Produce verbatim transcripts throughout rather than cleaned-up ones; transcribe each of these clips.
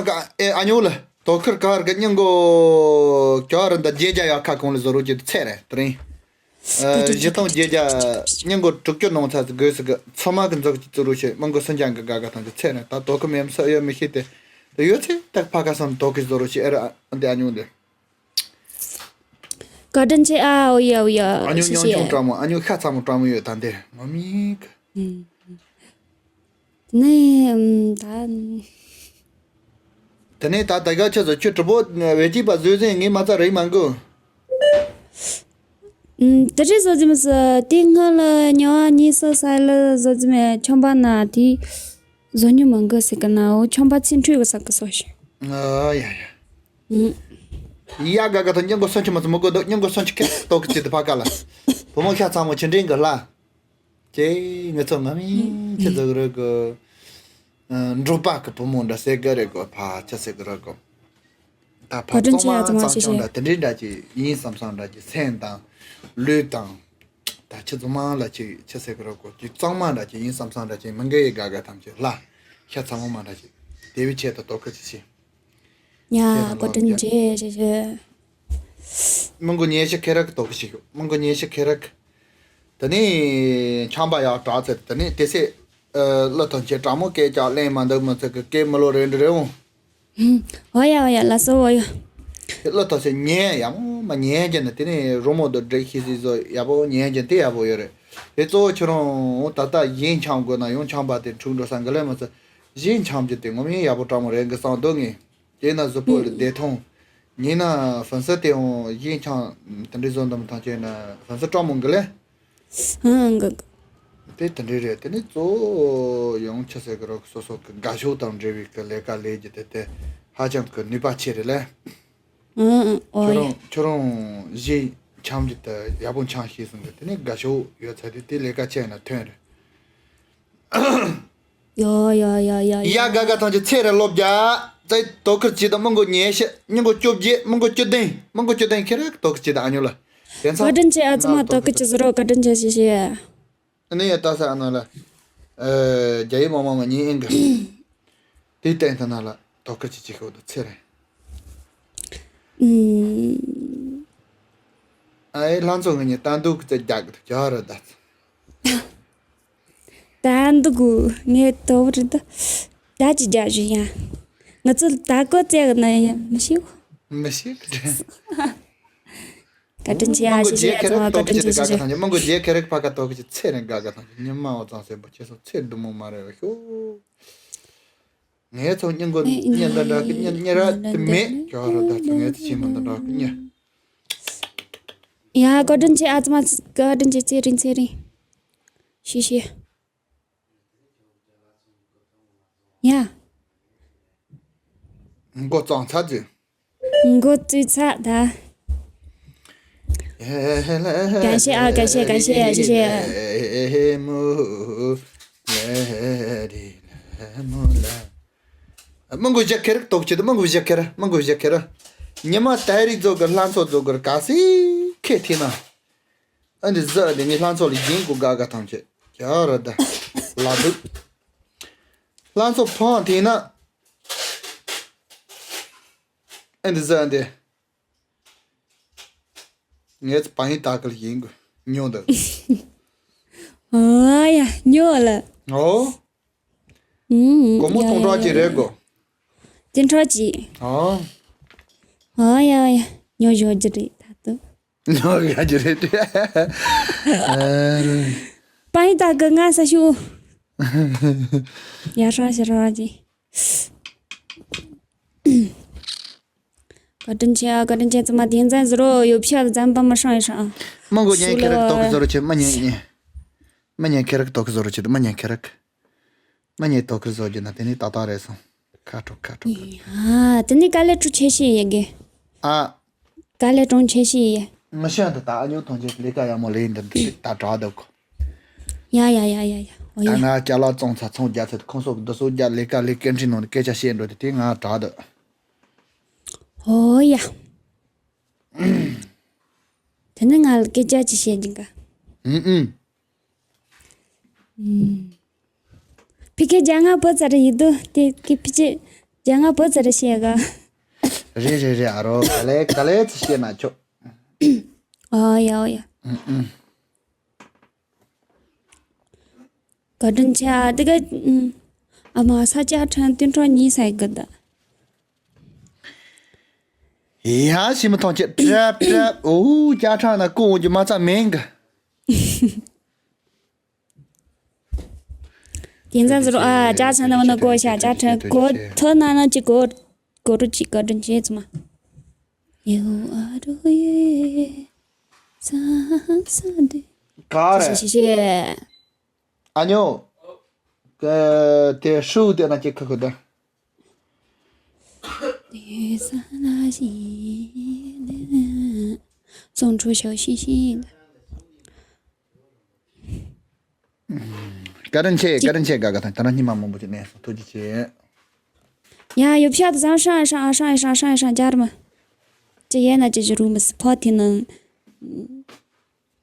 ཨེ་ཨ་ཉོ་ལ་དོ་ཁུར་ཁར་གི་སྙིང་གོ་ཁྱོ་ར་འདི་རྒྱལ་རྒྱལ་ཡག་ཁ་གོང་ལ་བཟོ་རོགས་ཀྱི་ཚེ་རེད་དེ་རིང་། ཨ་བཞི་སྟོང་བརྒྱད་བརྒྱ་སྙིང་གོ་དྲུག་ཅུ་ནང་ཚར་དགོས་སི་གི་ཚོ་མ་གི་འཛུགས་ཀྱི་བཟོ་རོགས་ཤེས་མང་གོ་སུན་ཅང་གི་དགའ་དགའ་ཐང་གི་ཚེ་རེད། ད་དོ་ཁུར་མེམ་ས་ཡོད་མི་ཤེས་ཏེ། ད་ཡོད་ཚེ་ད་ཕ་ཁ་སང་དོ་ཁུར་བཟོ་རོགས་ཤེས་ཨེ་ར་འདི་ཨ་ཉོ་འདི། བཀའ་དྲིན་ཆེ། ཨ་འོ་ཡ་འོ་ཡ། ཨ་ཉོ་ཤེས་ཉོ་ཆུང་ཤེས། བཀྲ་མོ། ཨ་ཉོ་ཤ་ཚ་མོ་བཀྲ་མོ་ཡོད་ད་འདི་ང་མི་གི། ཨུམ། ནས་ཨམ་ད། དེ་ནས་ད་ད་ག་ཆ་ཟོ་ཁྱོད་གྲུ་པོ་བེ་ཅི་པ་བཟོས་ཟིན་ངས་མ་ཚ་རེད་མ་གོ། ཨུམ། དེ་རིང་བཟོ་ཟིན་མི་སི་དེ་སྔ་ལ་ཉོ་བ་གཉིས་སོ་ས་ལ་བཟོ་ཟིན་མི་ཆོམ་པ་ན་དེ་བཟོ་ཉོ་མ་གོ་ཟེར་གི་ན་འོ་ཆོམ་པ་ཚིག་འཁྲུལ་གི་ས་གི་སོ་ཞིག་ཨ་ཡ་ཡ། ཨུམ། ཡ་ག་ག་ད་སྙིང་གོ་སོན་ཆི་མ་ཚ་མ་གོ་ད་སྙིང་གོ་སོན་ཆི་ཁེ་ཏོ་གི་ཚི་དེ་ཕ་ག་ལ། བུ་མོ་ཤ་ཚ་མོ་ཆི་འདྲེན་གི་ལ། ཀྱེ་ངེད་ཚོ་ང་མི་ཁྱེད་ཚོ་རེ་གོ། འབྲོག་པ་གི་བུ་མོ་འདྲ་སེ་ག་རེ་གོ་ཕ་ཁྱེད་སེ་ག་རེ་གོ། ད་ཕ་བཀའ་དྲིན་ཆེ་ཡ་གཙང་མ་ཚང་ཆང་འདྲ་དེ་འདྲའི་འདྲ་ཅིག་ཡིན་བསམ་བསམ་འདྲ་ཅིག་སེམས་དང་། ལུས་དང་། ད་ཁྱེད་ཚོ་མང་ལ་ཅིག་ཁྱེད་སེ་ག་རེ་གོ་ཅིག་གཙང་མ་འདྲ་ཅིག་ཡིན་བསམ་བསམ་འདྲ་ཅིག་མི་འགའ་ཡི་དགའ་དགའ་ཐམས་ཅད་ལ། ཤ་ཚ་མོ་མ་འདྲ་ཅིག་དེ་བའི་ཆེད་དུ་དོ་ཁུར་ཅིག་བྱེད། ཡ་བཀའ་དྲིན་ཆེ་ཆེ་ཆེ། མི་མགོ་ཉེ་ཤི་ཁེ་རག་དོག་ཤི་ཤོ། མི་མགོ་ཉེ་ཤི་ཁེ་རག་དེ་ནས་ཆམ་པ་ཡག་དྲག་ཚེ་དེ་ནས་དེ་སེ་ཨ་བློ་ཐོན་ཆེ་དྲང་མོ་སྐད་ཅག་གླེང་མ་འདུག་མི་ཚེ་གི་སྐད་མི་ལོ་རེ་འདྲི་རེ་འོང་། ཨོ་ཡ་ཨོ་ཡ་ལ་སོ་ཨོ་ཡ། དེ་བློ་ཐོན་ཆེ་ཉན་ཡག་མོ་མ་ཉན་རྒྱུ་ནི་དེ་ནས་རོ་མོ་དུ་འདྲེ་ཤི་སི་བཟོ་ཡག་པོ་ཉན་རྒྱུ་དེ་ཡག་པོ་ཡོད་རེད། དེ་གཙོ་བོ་ཁྱོད་རང་ད་ལྟ་གཞན་ཆམ་དགོས་ན་ཡང་ཆམ་པ་དེ་འཁྲུག་འགྲོ་ས་འགི་ལེ་མི་ཚེ་གཞན་ཆམ་རྒྱུ་དེ་ངོ་མ་ཡག་པོ་དྲང་མོ་རེད་འགི་བསམ་འདུག་ངས། དེས་ན་གཟུགས་པོ་ལ་བདེ་ཐང་། ཉིན་ན་ཧྥུན་སི་དེ་འོང་གཞན་ཆང་དེ་འདྲའི་བཟོ་འདམ་ཐང་ཆེ་ན་ཧྥུན་སི་སྤྲང་མོ་འགི་ལེ། ཧང་གི། དེ་དེ་འདྲའི་རེད། དེ་ནི་གཙོ་བོ་ཡང་ཆི་ཟེར་གི་རོགས་སོ་སོ་གི་དགའ་ཤོས་དང་འབྲེལ་བའི་གི་ལས་ཀ་ལས་རྒྱུ་དེ་དེ་ཧ་ཅང་གི་ནུས་པ་ཆེ་རེད་ལེ། ཨང་ཨང་ཨོ་ཁྱོད་ཡ། རང་ཁྱོད་རང་གཞན་ཆང་རྒྱུ་དེ་ཡག་པོ་ཆང་ཤེས་སོང་གི་དེ་ནི་དགའ་ཤོས་ཡོད་ཚད་དེ་དེ་ལས་ཀ་ཆེ་ན་ཐོན་རེད། ཡོ་ཡོ་ཡོ་ཡོ་ཡ་ཡོ། ག་ག་ཐང་ཆེ་ཚེ་རེ་ལོབ་རྒྱ། ཙེ་དོ་ཁུར་ཅི་དང་མི་མགོ་ཉེ་ཤེ་མི་མགོ་བཅོ་བརྒྱད་མི་མགོ་བཅུ་བདུན་མི་མགོ་བཅུ་བདུན་ཁེ་རེ་དོ་ཁུར་ཅི་དང་ཨ་ཉོ་ལ། དེ་ཚང་བཀའ་དྲིན་ཆེ་ཨ་ཙི་མ་དོ་ཁུར་ཅི་ཟེར་རོ་བཀའ་དྲིན་ཆེ་ཤེ་ཤེ། ཨ་ནི་ཡ་ད་ས་ཨ་ན་ལ། ཨ་རྒྱ་ཡི་མ་མ་མ་ཉིན་ཨིན་གི། དེ་བསྟན་ཐ་ན་ལ་དོ་ཁུར་ཅི་ཅི་ཤོ་དོ་ཚེ་རེ། ཨུམ། ཨ་ཡེ་ལྷན་ཚོགས་ངི་ཉེ་ཏན་དུག་ཙེ་རྒྱག་གི་དུ་རྒྱ་ར་ད། ད་འདུག་གུ་ངས་དོ་བར་འདི་ད་ཅི་རྒྱ་ཞུ་ཡ། ང་ཚོ་ད་གོ་ཙེ་གི་ན་ཡ་མི་ཤེས། མི་ཤེས་གི། བཀའ་དྲིན་ཆེ་ཡ། ཤེས་ཤེས་ཡ་ཚང་མ་བཀའ་དྲིན་ཆེ་ཤེས་ཤེས། མང་གོ་རྒྱལ་ཁེ་རེག་ཕ་ག་དོ་གི་ཅི་ཚེ་རིང་དགའ་དགའ་ཐང་ཉི་མ་འོ་ཙང་སེ་བུ་ཁྱེད་སོ་ཚེ་སྡུག་མོ་མ་རེ་བ་ཤོ། ངས་ཚོ་སྙིང་གོ་སྙིང་འདི་འདྲ་གི་སྙིང་སྙིང་ར་དེ་མེད་ཀྱང་ར་ད་ཚོ་ངས་ཚེ་ཆེན་མོ་འདི་འདྲ་གི་སྙིང་། ཡ་བཀའ་དྲིན་ཆེ་ཨ་ཙི་མ་བཀའ་དྲིན་ཆེ། ཚེ་རིང་ཚེ་རིང་། ཤེས་ཤེས། ཡ། མགོ་གཙང་ཚ་ཟེར། མགོ་བཙུགས་ཚ་ད། གན་ཤེས་ཨ་གན་ཤེས་གན་ཤེས་ཨ་ཤེས་ཤེས། མི་མགོ་བཞི་ཁེ་རེག་དོག་ཅི་དུ་མི་མགོ་བཞི་ཁེ་རེ་མི་མགོ་བཞི་ཁེ་རེ། ཉི་མ་ད་རིག་ཛོ་གི་ལྷན་ཚོགས་ཛོ་གི་ག་སི་ཁེ་ཐི་ན། ཨ་འདི་ཟ་འདི་ངའི་ལྷན་ཚོགས་ལ་ཡིན་གོ་ག་ག་ཐམས་ཅད་ཡ་ར་ད་ལ་འདུག་ལྷན་ཚོགས་ཕང་དེ་ན་ཨ་འདི་ཟ་འདི་ངས་པ་ཡིན་ད་ག་ལ་ཡིན་གོ་ཉོ་འདུག་ཨ་ཡ་ཉོ་ལ། ཨོ། ཨུམ། སྒོར་མོ་ཡ་སྟོང་ཡ་ཕྲག་ཡ་གཅིག་རེད་ཡ། གོ། བདུན་ཕྲག་གཅིག་ཨོ། ཨོ་ཡ་ཡ། ཉོ་ཞོ་རྒྱུ་རེད་ད་དུ། ཉོ་ཡ་རྒྱུ་རེད། ཨ་རོ། པ་ཡི་ད་གི་ང་ས་ཞུ། ཡ་ཧྲ་ཞི་ར་ཅི། བཀའ་དྲིན་ཆེ་ཨ། བཀའ་དྲིན་ཆེ། ཙི་མ་དེ་འཛིན་ཟེར་རོ་ཡོ་ཕྱི་ལ་འཛམ་པ་མ་ཧྲང་ཡ་ཧྲང་། མང་གོ་ཉན་ཁེ་རག་ཏོག་ཟོ་རོ་ཆེ་མ་ཉན་ཉན། མ་ཉན་ཁེ་རག་ཏོག་ཟོ་རོ་ཆེ་མ་ཉན་ཁེ་རག་མ་ཉེས་དོ་ཁུར་བཟོ་རྒྱུ་ན་དེ་ནི་ཏག་ཏག་རེད་སོང་། ཁ་དྲོ་ཁ་དྲོ་ཁ་དྲོ། ཨ་དེ་ནི་དཀའ་ལས་གྲུ་ཆེ་ཤི་ཡེ་གེ། ཨ། དཀའ་ལས་གྲོང་ཆེ་ཤི་ཡེ། ང་ཤ་འདི་ད་ཨ་ཉོ་ཐོན་རྗེས་ལས་ཀ་ཡག་མོ་ལས་འདི་འདི་ད་དྲག་འདུག་ཡ་ཡ་ཡ་ཡ་ཡ། ཨོ་ད་ཡ། ང་ཅ་ལག་བཙོང་ཚ་ཚོང་རྒྱག་ཚད་ཁོང་ཚོ་འདི་ཚོ་རྒྱག་ལས་ཀ་ལས་སྐད་འཕྲིན་ནང་ནས་སྐད་ཆ་བཤད་འགྲོ་དེ་དེ་ང་དྲག་འདུག་ཨོ་ཡ། དེ་ནི་ང་ལ་སྐད་ཆ་ཅི་བཤད་ཀྱིན་ག་ཨུམ་ཨུམ། ཕི་ཁེ་རྒྱ་ང་པོ་ཙ་རེ་ཡིན་དུ་དེ་ཁེ་ཕི་ཅི་ དེ་ང་བུ་ཚ་རེ་བཤད་ག་རེད་རེད་རེད། ཨ་རོ། ག་ལེ་ག་ལེ་ཚེ་བཤད་ན་ཆོག་ཨོ་ཡ་ཨོ་ཡ། བཀའ་དྲིན་ཆེ་ཨ། དེ་ག་ཨ་མ་ས་ཅ་ཁྲ་སྟོན་ཁྲོ་གཉིས་ས་གི་ད། ཡ་ཤི་མི་ཐོང་ཆེ་ཏྲབ་ཏྲབ། ཨོ་ཅ་ཁྲ་ན་ཀོ་འོང་རྒྱུ་མ་ཚ་མེད་གི། དེ་ཚ་ཟེར་རོ་ཨ། ཅ་ཁྲ་ན་བ་ན་ཀོ་ཤ་ཅ་ཁྲ་ཀོ་ཐོ་ན་ན་ཅི་ཀོ་ཀོ་རུ་ཅི་བཀའ་དྲིན་ཆེ་ཚུ་མ། ཡོ་ཨ་རུ་ཡེ་ས་ས་དེ། ག་རེ། ཤེ་ཤེ་ཤེ། ཨ་ཉོ། ག་དེ་ཧྲུའུ་དེ་ན་ཅི་ཁ་ཁུ་ད། དེ་ས་ན་ཤི་ལེ། སོང་ཁྲོ་ཤོ་ཤི་ཤི་ལེ། བཀའ་དྲིན་ཆེ། བཀའ་དྲིན་ཆེ། དགའ་དགའ་དང་ད་ན་སྙིང་མ་མང་པོ་ཅིག་གནས་སོང་། ཐུགས་རྗེ་ཆེ། ཡ་ཡོ་ཕྱག་ཏུ་ཟམ་ཧྲང་ཧྲང་ཧྲང་ཧྲང་ཧྲང་ཧྲང་ཇར་མ། ཅི་ཡན་ན་ཅི་ཞུ་རུ་མི་སི་ཕོ་དེ་ནང་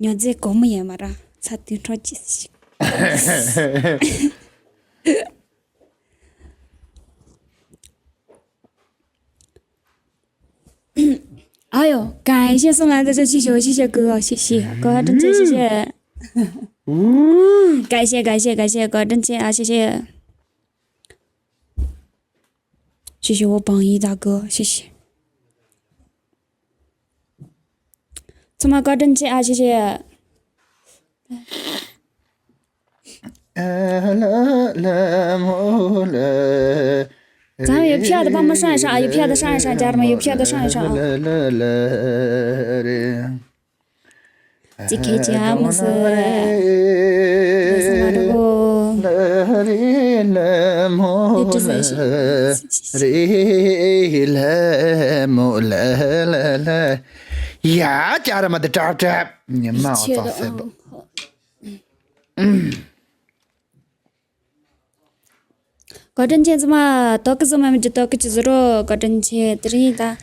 ཉོ་རྫས་གོ་མི་ཡན་མ་ར་ཚ་དུས་འཕྲོ་ཅི་ཞིག་ཨ་ཡོ།感谢送来的这气球，谢谢哥，谢谢，感谢感谢感谢感谢感谢，感谢感谢感谢，感谢感谢，谢谢。谢谢我榜一大哥，谢谢。怎么高正气啊？谢谢。 咱们有票的帮忙上一上啊，有票的上一上，家人们有票的上一上啊。这开家么是，这是哪个？一直在是。呀，家人们的渣渣，你骂我一切都安好。བཀའ་དྲིན་ཆེ་ཙི་མ། ཏོག་ཙི་མ་མི་འདྲི་ཏོག་ཙི་ཟེར་རོ། བཀའ་དྲིན་ཆེ་དེ་རིང་ད།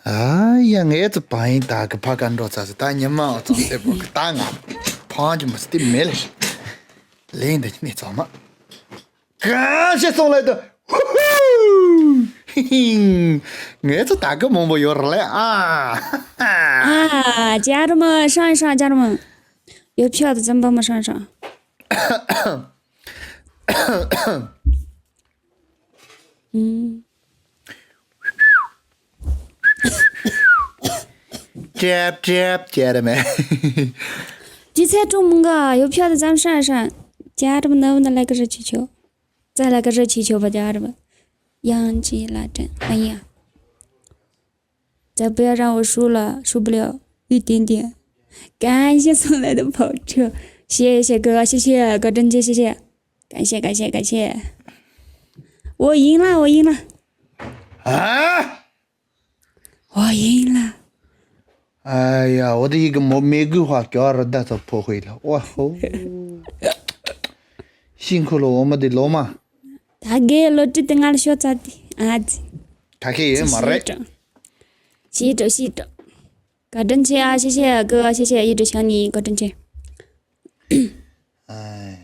ཨ་ཡ། ངའི་ཙི་བང་ཡིན་ད་གི་ཕ་ག་འགྲོ་ཚ་ཟེར། ད་ཉི་མ་འོ་ཙང་སེ་བོ་གི་ད་ང་ཕང་གི་མི་སྟི་མེད་ལེ། ལེན་འདི་ནི་ཚང་མ་གང་ཤེས་སོང་ལེ་ད། ཧུ་ཧུ། ངའི་ཙི་ད་གི་མང་པོ་ཡོད་རེད་ལེ། ཨ། ཨ། ཇར་མ་ཧྲང་ཧྲང་ཇར་མ། ཡོད་ཕྱོགས་དུ་འཛམ་བུ་མོ་ཧྲང་ཧྲང་། ཀྲེབ་ཀྲེབ་ཀྱེ་རེ་མེ། ཇི་ཚེ་ཀྲུང་མུང་ག་ཡོད་ཕྱོགས་དུ་འཛམ་ཧྲང་ཧྲང་། ཀྱེ་རེ་མེ་ནུ་ནུ་ལ་ཀ་རི་ཆི་ཆོ། ཙ་ལ་ཀ་རི་ཆི་ཆོ་བ་ཀྱེ་རེ་མེ། ཡང་ཅི་ལ་ཀྲེན་ཨ་ཡ། 咱不要让我输了，输不了，一点点。感谢送来的宝车，谢谢哥，谢谢葛正杰，谢谢，感谢感谢感谢。我赢了，我赢了，啊！我赢了。哎呀，我的一个玫玫瑰花给二大早破坏了，哇吼！辛苦了，我们的罗马。 ད་གེ་ལོ་ཏྲི་དེ་ང་ལ་ཤོ་ཚ་དེ་ཨ་ཙི། ད་གེ་ཡོད་མ་རེད། ཤི་ཏོ་ཤི་ཏོ། བཀའ་དྲིན་ཆེ་ཨ། ཤེ་ཤེ་ཨ་གི་ཨ། ཤེ་ཤེ་ཡིད་དུ་ཤ་ནི་བཀའ་དྲིན་ཆེ། ཨ།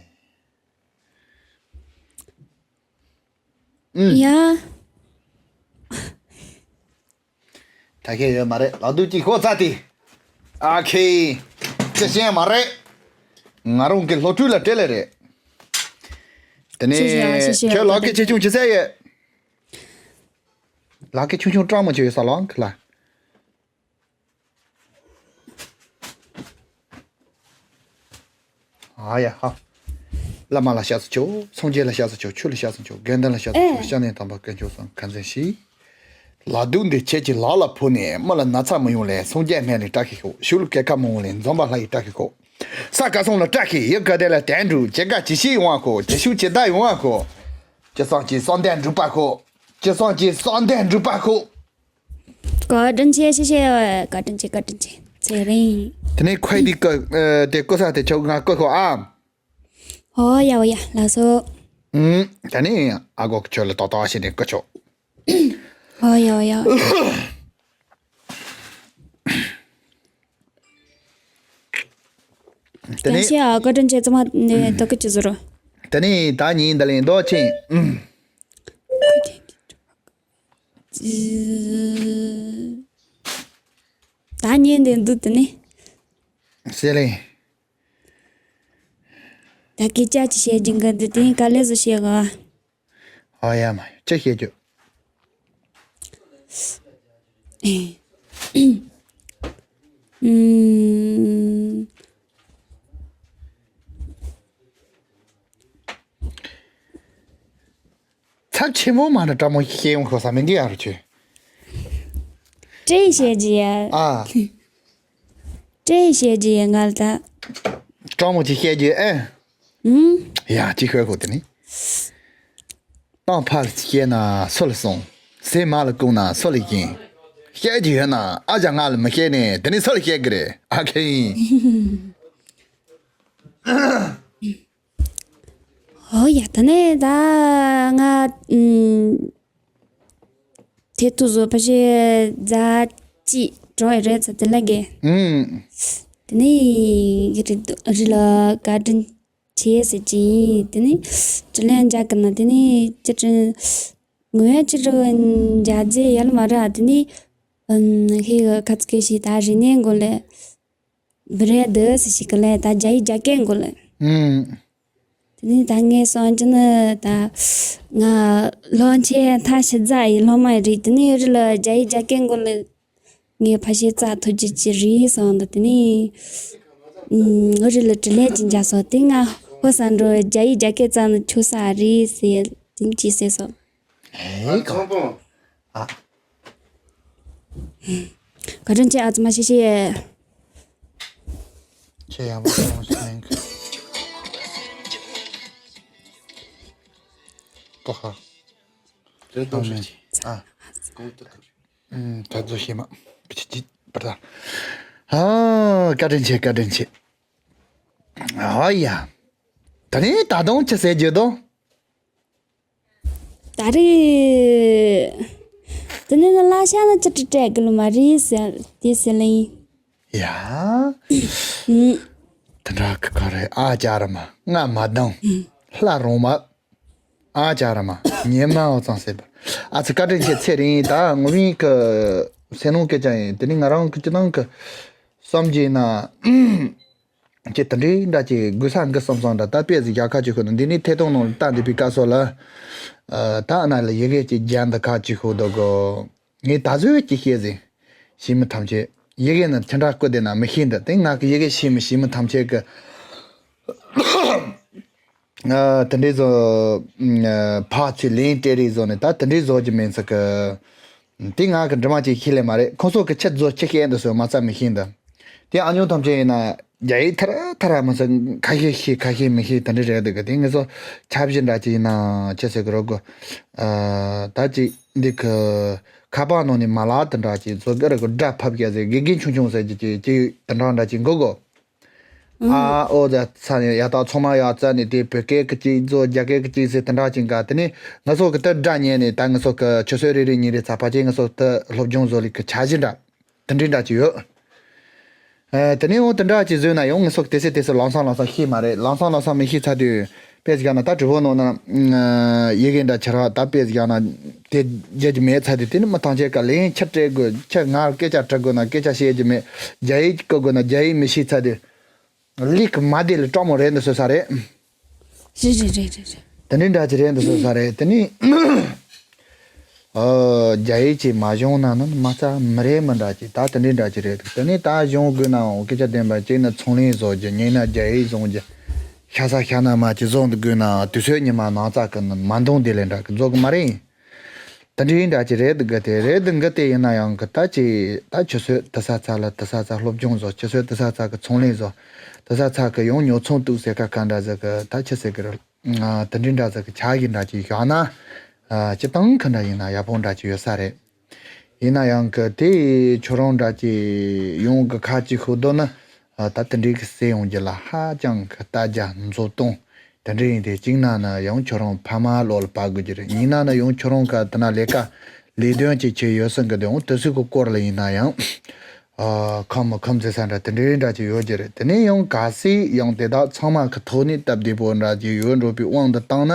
ཡ། ད་གེ་ཡོད་མ་རེད། ལག་དུས་ཀྱི་ཤོ་ཚ་དེ། ཨ་ཁེ། ཅི་ཤེས་མ་རེད། ང་རང་གི་སློབ་ཕྲུག་ལ་སྤྲད་ལེ་རེད། དེ་ནས་ཤེ་ཤེ་ཨ། ཤེ་ཤེ་ཨ། ཁྱོད་ལག་གི་ཆེ་ཆུང་ཅི་ཟེར་ཡོད། ལག་གི་ཆུང་ཆུང་སྤྲང་མོ་ཆེ་ཡོད་ས་ལོང་གི་ལ། ཨ་ཡ་ཧ། བླ་མ་ལ་སྐྱབས་སུ་མཆིའོ། སངས་རྒྱས་ལ་སྐྱབས་སུ་མཆིའོ། ཆོས་ལ་སྐྱབས་སུ་མཆིའོ། དགེ་འདུན་ལ་སྐྱབས་སུ་མཆིའོ། ཨེ། སྐྱབས་གནས་དམ་པ་དཀོན་མཆོག་གསུམ་ཁ་འཛིན་ཞུ། ལག་དུས་འདི་ཁྱེད་ཀྱི་ལག་ལ་ཕུལ་ནས་མི་ལ་ན་ཚ་མི་ཡོང་ལེ། སངས་རྒྱས་སྨན་ལ་བཀྲ་ཤིས་ཤོག། ཤུལ་སྐྱེ་ཁ་མང་ལེ་འཛོམས་པ་ལྷ་ཡི་བཀྲ་ཤིས་ཤོག། ས་ཁ་སང་ལ་བཀྲ་ཤིས། ཡུལ་ག་དེ་ལ་དན་འགྲུབ། ཇི་དགའ་ཇི་ཞིག་ཡོང་བ་ཤོག། ཇི་ཤུགས་ཇི་ལྟ་ཡོང་བ་ཤོག། ཇི་སང་ཇི་བསམ་དོན་འགྲུབ་པ་ཤོག། ཇི་སང་ཇི་བསམ་དོན་འགྲུབ་པ་ཤོག། བཀའ་དྲིན་ཆེ། ཤེ་ཤེ། བཀའ་དྲིན་ཆེ། བཀའ་དྲིན་ཆེ། ཚེ་རིང་། དེ་ནས་ཁོའི་དེ་ཀོ་ཨ། དེ་ཀོ་ས་དེ་ཆོག་ང་ཀོ་ཤོག་ཨ། ཨོ་ཡ་ཨོ་ཡ། ལགས་སོ། ཨུམ། ད་ནི་ཨ་གོ་ཁྱོད་ལ་ཏོག་ཏོག་བྱས་ནས་ཀོ་ཆོག། ཨོ་ཡ་ཨོ་ཡ། དེ་ནས་ཀན་ཤི་ཨ་བཀའ་དྲིན་ཆེ། ཚང་མ་ནས་ཏོག་ཀི་ཅི་ཟེར་རོ། དེ་ནས་ད་ཉིན་འདི་ལས་མདོ་ཆེན། ཨུམ། ད་ཉན་དེ་འདུག་དེ་ནི། ཟེར་ལེ། ད་སྐད་ཆ་ཅིག་བཤད་རྒྱུ་འགའ་འདུག་དེ་ག་ལེ་བཟོ་བཤད་ག། ཨ་ཡ་མ་ཅི་བཤད་རྒྱུ། ཚབས་ཆེན་པོ་མ་ནི་སྤྲང་མོ་ཤེས་ཡོང་ཤོག་ས་མི་འདི་ཡ་རུ་ཆུ། ཏྲེ་བཤད་རྒྱུ་ཡ། ཨ། ཏྲེ་བཤད་རྒྱུ་ཡ་ང་ལ་ད། སྤྲང་མོ་ཅིག་བཤད་རྒྱུ་ཨེ། ཨུམ། ཡ་ཅིག་ཤོད་ཤོག་དེ་ནི། སྤྲང་ཕར་བཤད་ན་སུ་ལ་སོང་། ཟས་མ་ལ་བཀུག་ན་སུ་ལ་བྱིན། བཤད་རྒྱུ་ཡོད་ན་ཨ་ཅག་ང་ལ་མི་བཤད་ནས་དེ་ནི་སུ་ལ་བཤད་གི་རེད་ཨ་ཁེ་ཡིན། ཨོ་ཡ་ད་ནི་ད་ང་ཨུམ། དེ་དུས་ཚོད་ཕལ་ཆེར་ཟླ་གཅིག་འགྲོ་ཡི་རེད་ཚ་དེ་ལ་གི། ཨུམ། དེ་ནས་རི་ལ་བཀའ་དྲིན་ཆེ་ཟེར་གྱི་ཡིན། དེ་ནས་དྲིན་ལན་འཇལ་གི་ན་དེ་ནས་ཅི་དྲིན་ངོས་ཅི་རུ་འཇལ་རྒྱུ་ཡལ་མ་རེད། དེ་ནས་ཨུམ་ཧེ་ཁ་ཚ་ཁེ་ཤི་ད་རི་ནས་མགོ་ལས་བི་རེད་འདུག་ཟེར་ཞིག་གི་ལས་ད་རྒྱ་ཡིག་རྒྱ་སྐད་མགོ་ལས། ཨུམ། དེ་ནས་ད་ངས་སོང་ཅི་ནི་ད་ང་ལོ་ཆེ་ཐ་ཤི་རྫ་ཡི་སློབ་མ་ཡི་རེད། དེ་ནས་རི་ལ་རྒྱ་ཡིག་རྒྱ་སྐད་མགོ་ལས་ངས་ཕ་ཤེ་རྩ་ཐུག་རྒྱུ་ཅི་རེད་སོང་ད། དེ་ནས་ཨུམ་རི་ལ་དྲི་ལན་ཅི་འཇག་སོང་དེ་ང་ཧོ་ས་འགྲོ་རྒྱ་ཡིག་རྒྱ་སྐད་རྩ་ནི་ཆུ་ས་རེད་ཟེར་དེ་ནས་ཅི་ཟེར་སོང་། ཨེ་ཀ། ཨ། བཀའ་དྲིན་ཆེ་ཨ་ཙི་མ་ཤེས་ཤེས། ཁྱེད་ཡང་བ་སོང་ཞིག་མིན་གི། ཀོ་ཧ། རེད་དོ་ཞིག་ཅི། ཨ། གོང་དུ་ཁུར། ཨུམ། ད་ཚོ་ཤེས་མ། པི་ཅི་ཅི་པར་ད། ཨ། བཀའ་དྲིན་ཆེ་བཀའ་དྲིན་ཆེ། ཨ་ཡ། ད་ནི་ད་དུང་ཅི་ཟེར་རྒྱུ་དོ། ད་རེས། དེ་ནས་ན་ལ་ཤ་ན་ཅི་ཏི་སྤྲད་གི་ལོ་མ་རེད་ཟེར་དེ་ཟེར་ལེ་ཡིན། ཡ། ཨུམ། དེ་འདྲ་གི་ག་རེ་ཨ་ཅག་ར་མ་ང་མ་དང་། ལྷ་རོང་མ། ཨ་ཅག་ར་མ་ཉེ་མ་འོ་ཙང་ཟེར་བ། ཨ་ཙི་བཀའ་དྲིན་ཆེ་ཚེ་རིང་ད་ངོ་མིན་གི་སེ་ནོ་སྐད་ཅག་ཡིན། དེ་ནི་ང་རང་གི་ཅི་ནང་གི་བསམ་གྱིས་ན། ཅེས་དེ་འདྲའི་འདྲ་ཅིག་དགོས་ས་འགི་བསམ་བསམ་འདྲ་ད་དཔེ་ཟིག་རྒྱལ་ཁ་ཅིག་ཤོད་ན་འདི་ནི་ཐད་གཏོང་ནང་ལ་ལྟ་འདི་པའི་སྐབས་སོགས་ལ། ཨ། ད་ཨ་ན་ལ་ཡི་གེ་ཅིག་རྒྱན་འདི་ཁ་ཅིག་ཤོད་དོ་གོ། ངས་ད་གཟོད་ཅིག་བཤད་ཟིན། ཞི་མི་ཐམས་ཅད་ཡི་གེ་ན་ཁྱེད་འདྲ་བཀོད་དེ་ན་མི་ཤེས་འདི་དེ་ང་གི་ཡི་གེ་ཤེས་མི་ཤེས་མི་ཐམས་ཅད་གི། ཨ། དེ་འདྲའི་བཟོ། ཨ། ཕ་ཚུལ་ལེན་སྤྲད་རེས་བཟོ་ནས་ད་དེ་འདྲའི་བཟོ་རྒྱུ་མིན་ཚུལ་གི། དེ་ང་གི་འདྲི་མ་ཅིག་ཤེས་ལེ་མ་རེད། ཁོང་ཚོ་གི་ཆེད་བཟོ་ཆེ་ཤེས་འདི་སོ་མ་རྩ་མི་ཤེས་འདི། དེ་ཨ་ཉོ་ཐམས་ཅད་ཡིན་ན་རྒྱ་ཡིག་ཐར་ཐར་མ་ཟད་ཁ་ཤས་ཤེས་ཁ་ཤས་མི་ཤེས་དེ་འདྲ་རེད་འདུག་གི། དེ་ངེད་ཚོ་ཆབ་གཞི་འདྲ་ཅིག་ཡིན་ན་ཆེ་ཟེར་གི་རོགས་གོ། ཨ། ད་ཅིག་འདི་གི་ཁ་པར་ནང་ནས་མ་ལག་དེ་འདྲ་ཅིག་བཟོ་གི་རེད་གོ། སྒྲ་ཕབ་རྒྱ་ཟེར་དགེ་རྒན་ཆུང་ཆུང་ཟེར་གྱི་ཅིག་ཅིག་དེ་འདྲ་འདྲ་ཅིག་གོ་གོ། ཨ། ཨོ་ད་ས་ནས་ཡ་ད་ཚང་མ་ཡ་རྩ་ནས་དེ་བོད་སྐད་ཀྱི་གཅིག་བཟོ་རྒྱ་སྐད་ཀྱི་གཅིག་ཟེར་དེ་འདྲ་ཅིག་ག། དེ་ནས་ང་ཚོ་གི་ད་སྒྲ་ཉན་ནས་ད་ང་ཚོ་གི་ཆུ་ཚོད་རེ་རེ་གཉིས་རེ་ཚ་ཕ་ཆེ་ང་ཚོ་ད་སློབ་སྦྱོང་བཟོ་ལུགས་ཀྱི་འཆར་གཞི་འདྲ་དེ་འདྲའི་འདྲ་ཅིག་ཡོད། ཨ། དེ་ནས་འོ་དེ་འདྲ་ཅིག་བཟོས་ན་ཡང་ང་ཚོ་གི་དེ་སེ་དེ་སེ་ལམ་སང་ལམ་སང་ཤེས་མ་རེད། ལམ་སང་ལམ་སང་མི་ཤེས་ཚར་དུས་དཔེ་ཟིག་ན་ད་དྲི་བ་ནོ་ན་ཡི་གེ་འདྲ་ཆ་ར་ད་དཔེ་ཟིག་ན་དེ་རྒྱ་ཅིག་མེད་ཚར་དུས་དེ་ནི་མི་ཐང་ཆད་ཀ་ལན་ཆ་སྤྲད་དགོས། ཆ་ང་སྐད་ཆ་དྲི་དགོས་ན་སྐད་ཆ་བཤད་རྒྱུ་མེད། རྒྱ་ཡིག་བཀོད་དགོས་ན་རྒྱ་ཡིག་མི་ཤེས་ཚར་དུས། ལིག་མ་བདེ་ལ་སྤྲང་མོ་རེད་འདི་སོ་ས་རེད། རེད་རེད་རེད་རེད་རེད། དེ་འདྲའི་འདྲ་ཅིག་རེད་འདི་སོ་ས་རེད། དེ་ནི། ཨོ། རྒྱ་ཡིག་ཅིག་མ་སྦྱོང་ན་ནི་མ་རྩ་མི་རེད་མི་འདྲ་ཅིག་ད་དེ་འདྲའི་འདྲ་ཅིག་རེད། དེ་ནི་ད་སྦྱོང་དགོས་ནའང་སྐད་ཆ་བདེན་པ་གཅིག་ནི་ཚོང་ལས་བཟོ་རྒྱུ། གཉིས་ན་རྒྱ་ཡིག་བཟོ་རྒྱུ། ཤ་ས་ཤ་ན་མ་ཅིག་བཟོ་འདི་དགོས་ན་དུས་ཚོད་ཉི་མ་ནང་ཙག་གི་ནི་མ་འདང་དེ་ལས་འདྲ་གི་བཟོ་གི་མ་རེད། དེ་འདྲའི་འདྲ་ཅིག་རེད་འདུག་གི། དེ་རེད་འདུག་གི། དེ་ཡིན་ན་ཡང་གི་ད་ཅིག་ད་ཆུ་ཚོད་དེ་ས་ཚ་ལ་དེ་ས་ཚ་སློབ་སྦྱོང་བཟོ། ཆུ་ཚོད་དེ་ས་ཚ་གི་ཚོང་ལས་བཟོ། དེ་ས་ཚ་གི་ཡང་ཉོ་ཚོང་གཏུག་ཟེར་ཁ་ཁ་འདྲ་ཟེར་གི། ད་ཆི་ཟེར་གི་རེད། ཨ། དེ་འདྲའི་འདྲ་ཟེར་གི་ཆ་གི་འདྲ་ཅིག་བཞག་ན། ཨ། སྤྱི་བཏང་གི་འདྲ་ཡིན་ན་ཡག་པོ་འདྲ་ཅིག་ཡོད་ས་རེད། ཡིན་ན་ཡང་གི་དེ་ཁྱོད་རང་འདྲ་ཅིག་ཡོང་གི་ཁ་ཅིག་ཤོད་དོ་ན། ཨ། ད་དེ་འདྲའི་གི་ཟེར་ཡོང་རྒྱུ་ལ་ཧ་ཅང་གི་ལྟ་རྒྱ་མཛོད་གཏོང་དེ་འདྲ་ཡིན་ཏེ། གཅིག་ན་ནི་ཡང་ཁྱོད་རང་ཕ་མ་བློ་ལ་བབ་དགོས་ཀྱི་རེད། གཉིས་ན་ནི་ཡང་ཁྱོད་རང་ག་དེ་ན་ལས་ཀ་ལས་དོན་ཅིག་བྱས་ཡོད་སྲིད་གི། དེ་འོང་དེ་ཚོའི་གི་སྐོར་ལ་ཡིན་ན་ཡང་། ཨ། ཁམས་མི་ཁམས་ཟེར་ས་འདྲ་དེ་འདྲའི་འདྲ་ཅིག་ཡོད་ཀྱི་རེད། དེ་ནས་ཡང་གལ་སྲིད་ཡང་དེ་དག་ཚང་མ་གི་ཐོག་ནས་སྟབས་བདེ་པོ་འདྲ་ཅིག་ཡོད་འགྲོ་བའི་དབང་དུ་བཏང་ན།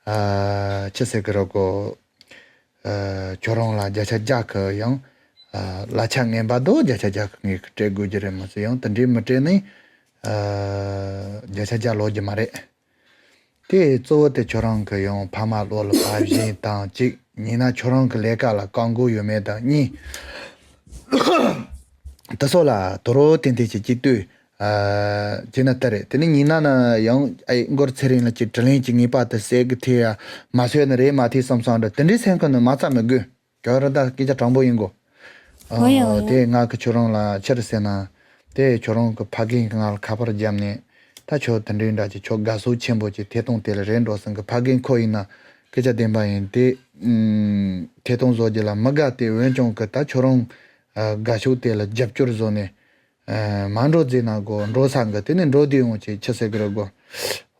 ཨ། ཆི་ཟེར་གི་རེད་གོ། ཨ་ཁྱོད་རང་ལ་བརྒྱ་ཆ་བརྒྱ་གི་ཡང་ཨ་གླ་ཆ་ངན་པ་དོ་བརྒྱ་ཆ་བརྒྱ་གི་ངས་སྤྲད་དགོས་ཀྱི་རེད། མ་ཟད་ཡང་དེ་འདྲའི་མི་སྤྲད་ནས་ཨ་བརྒྱ་ཆ་བརྒྱ་ལོག་རྒྱུ་མ་རེད། དེ་གཙོ་བོ་དེ་ཁྱོད་རང་གི་ཡང་ཕ་མ་བློ་ལ་ཕབ་བཞིན་དང་གཅིག་ཉིན་ན་ཁྱོད་རང་གི་ལས་ཀ་ལ་བཀག་འགོག་ཡོད་མེད་དང་གཉིས། དེ་ཚོ་ལ་དོ་རོ་ཏན་ཏན་ཅིག་ཅིག་ལྟོས། ཨ་བྱས་ན་ལྟ་རེད། དེ་ནས་ཉིན་ན་ན་ཡང་ཨེ་མགོར་ཚེ་རིང་ལ་ཅིག་དྲིན་ལན་ཅིག་ངེས་པར་དུ་གསལ་གི་ཐེ་ཡ་མ་གསོས་ན་རེད་མ་ཐེ་བསམ་བསམ་འདྲ་དེ་འདྲའི་སེམས་ཁོ་ནི་མ་ཚ་མི་དགོས། ཁྱོད་རང་ད་སྐད་ཆ་དྲང་པོ་ཡིན་གོ། ཨ་འོ་ཡ་འོ་ཡ། དེ་ང་གི་ཁྱོད་རང་ལ་ཕྱིར་ཟེར་ན། དེ་ཁྱོད་རང་གི་ཕ་རྒན་གི་ང་ལ་ཁ་པར་བརྒྱབ་ནས། ད་ཁྱོད་དེ་འདྲའི་འདྲ་ཅིག་ཁྱོད་དགའ་བསུ་ཆེན་པོ་ཅིག་ཐད་གཏོང་དེ་ལ་རེད་འགྲོ་ཟེར་གི། ཕ་རྒན་ཁོ་ཡིན་ན་སྐད་ཆ་བདེན་པ་ཡིན་དེ། ཨུམ། ཐད་གཏོང་བཟོ་རྒྱུ་ལ་མི་དགའ་སྟེ། འོན་ཀྱང་གི་ད་ཁྱོད་རང་ཨ་དགའ་ཕྱོགས་དེ་ལ་རྒྱབ་སྐྱོར་བཟོ་ནས་ཨ་མ་འགྲོ་ཟེར་ན་གོ། འགྲོ་ས་གི་དེ་ནས་འགྲོ་དུས་ཡོང་ཅིག་ཆི་ཟེར་གི་རེད་གོ།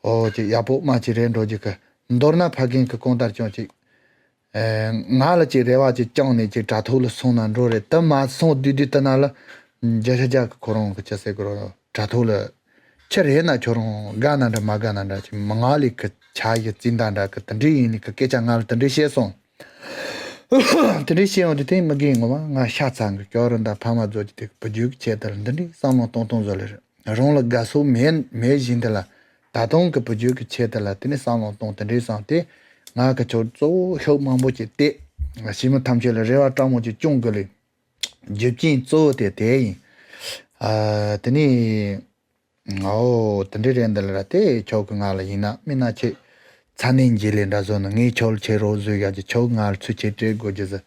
འོ་ཅིག་ཡག་པོ་མ་ཅིག་རེད་འགྲོ་རྒྱུ་གི། མདོར་ན་ཕ་རྒན་གི་གང་ལྟར་ཀྱང་ཅིག་ཨེ། ང་ལ་ཅིག་རེ་བ་ཅིག་བཅངས་ནས་ཅིག་དྲ་ཐོག་ལ་སོང་ན་འགྲོ་རེད། དེ་མ་སོང་དུས་དུས་དེ་ན་ལ་བརྒྱ་ཆ་བརྒྱ་གི་ཁོ་རང་གི་ཅི་ཟེར་གི་རོ། དྲ་ཐོག་ལ་ཕྱིར་ཧེ་ན་ཁྱོད་རང་དགའ་ན་འདྲ་མ་དགའ་ན་འདྲ་ཅིག་མི་ང་ལས་གི་ཆ་ཡི་རྩིས་འདྲ་འདྲ་གི་དེ་འདྲའི་ཡིན་ནི་གི་སྐད་ཆ་ང་ལ་དེ་འདྲའི་བཤད་སོང་། དེ་འདྲའི་བཤད་ཡོང་དུས་དེ་མི་རྒན་ངོ་མ་ང་ཤ་ཚ་གི། ཁྱོད་རང་ད་ཕ་མ་རྫོགས་ཀྱི་དེ་བུ་རྒྱུད་ཀྱི་ཆེད་དུ་ལ་འདི་འདྲའི་བསམ་བློ་གཏོང་གཏོང་བཟོ་ལེ་རེད། རང་ལ་དགའ་སོ་མེད་མེད་བཞིན་དེ་ལ། ད་དུང་གི་བུ་རྒྱུད་ཀྱི་ཆེད་དུ་ལ་དེ་ནས་བསམ་བློ་གཏོང་དེ་འདྲའི་བསམ་སྟེ། ང་གི་ཁྱོད་གཙོ་བོ་ཤུགས་མང་པོ་ཅིག་སྟེ། ཕྱི་མི་ཐམས་ཅད་ལ་རེ་བ་སྤྲང་མོ་ཅིག་སྐྱོང་དགོས་ལེ། རྒྱུ་རྐྱེན་གཙོ་བོ་དེ་དེ་ཡིན། ཨ་དེ་ནས་ཨོ་དེ་འདྲའི་རེད་འདི་ལ་ར་དེ་ཁྱོད་ཀྱི་ང་ལ་ཡིན་ན་མིན་ན་ཆེ། ཚ་ནན་འཇལ་ལེ་འདྲ་བཟོ་ནི་ངས་ཁྱོད་ལ་ཆེ་རོགས་བཟོས་ཡ་གི། ཁྱོད་ང་ལ་ཚུལ་ཆེ་སྤྲད་དགོས་རྒྱུ་ཟེར།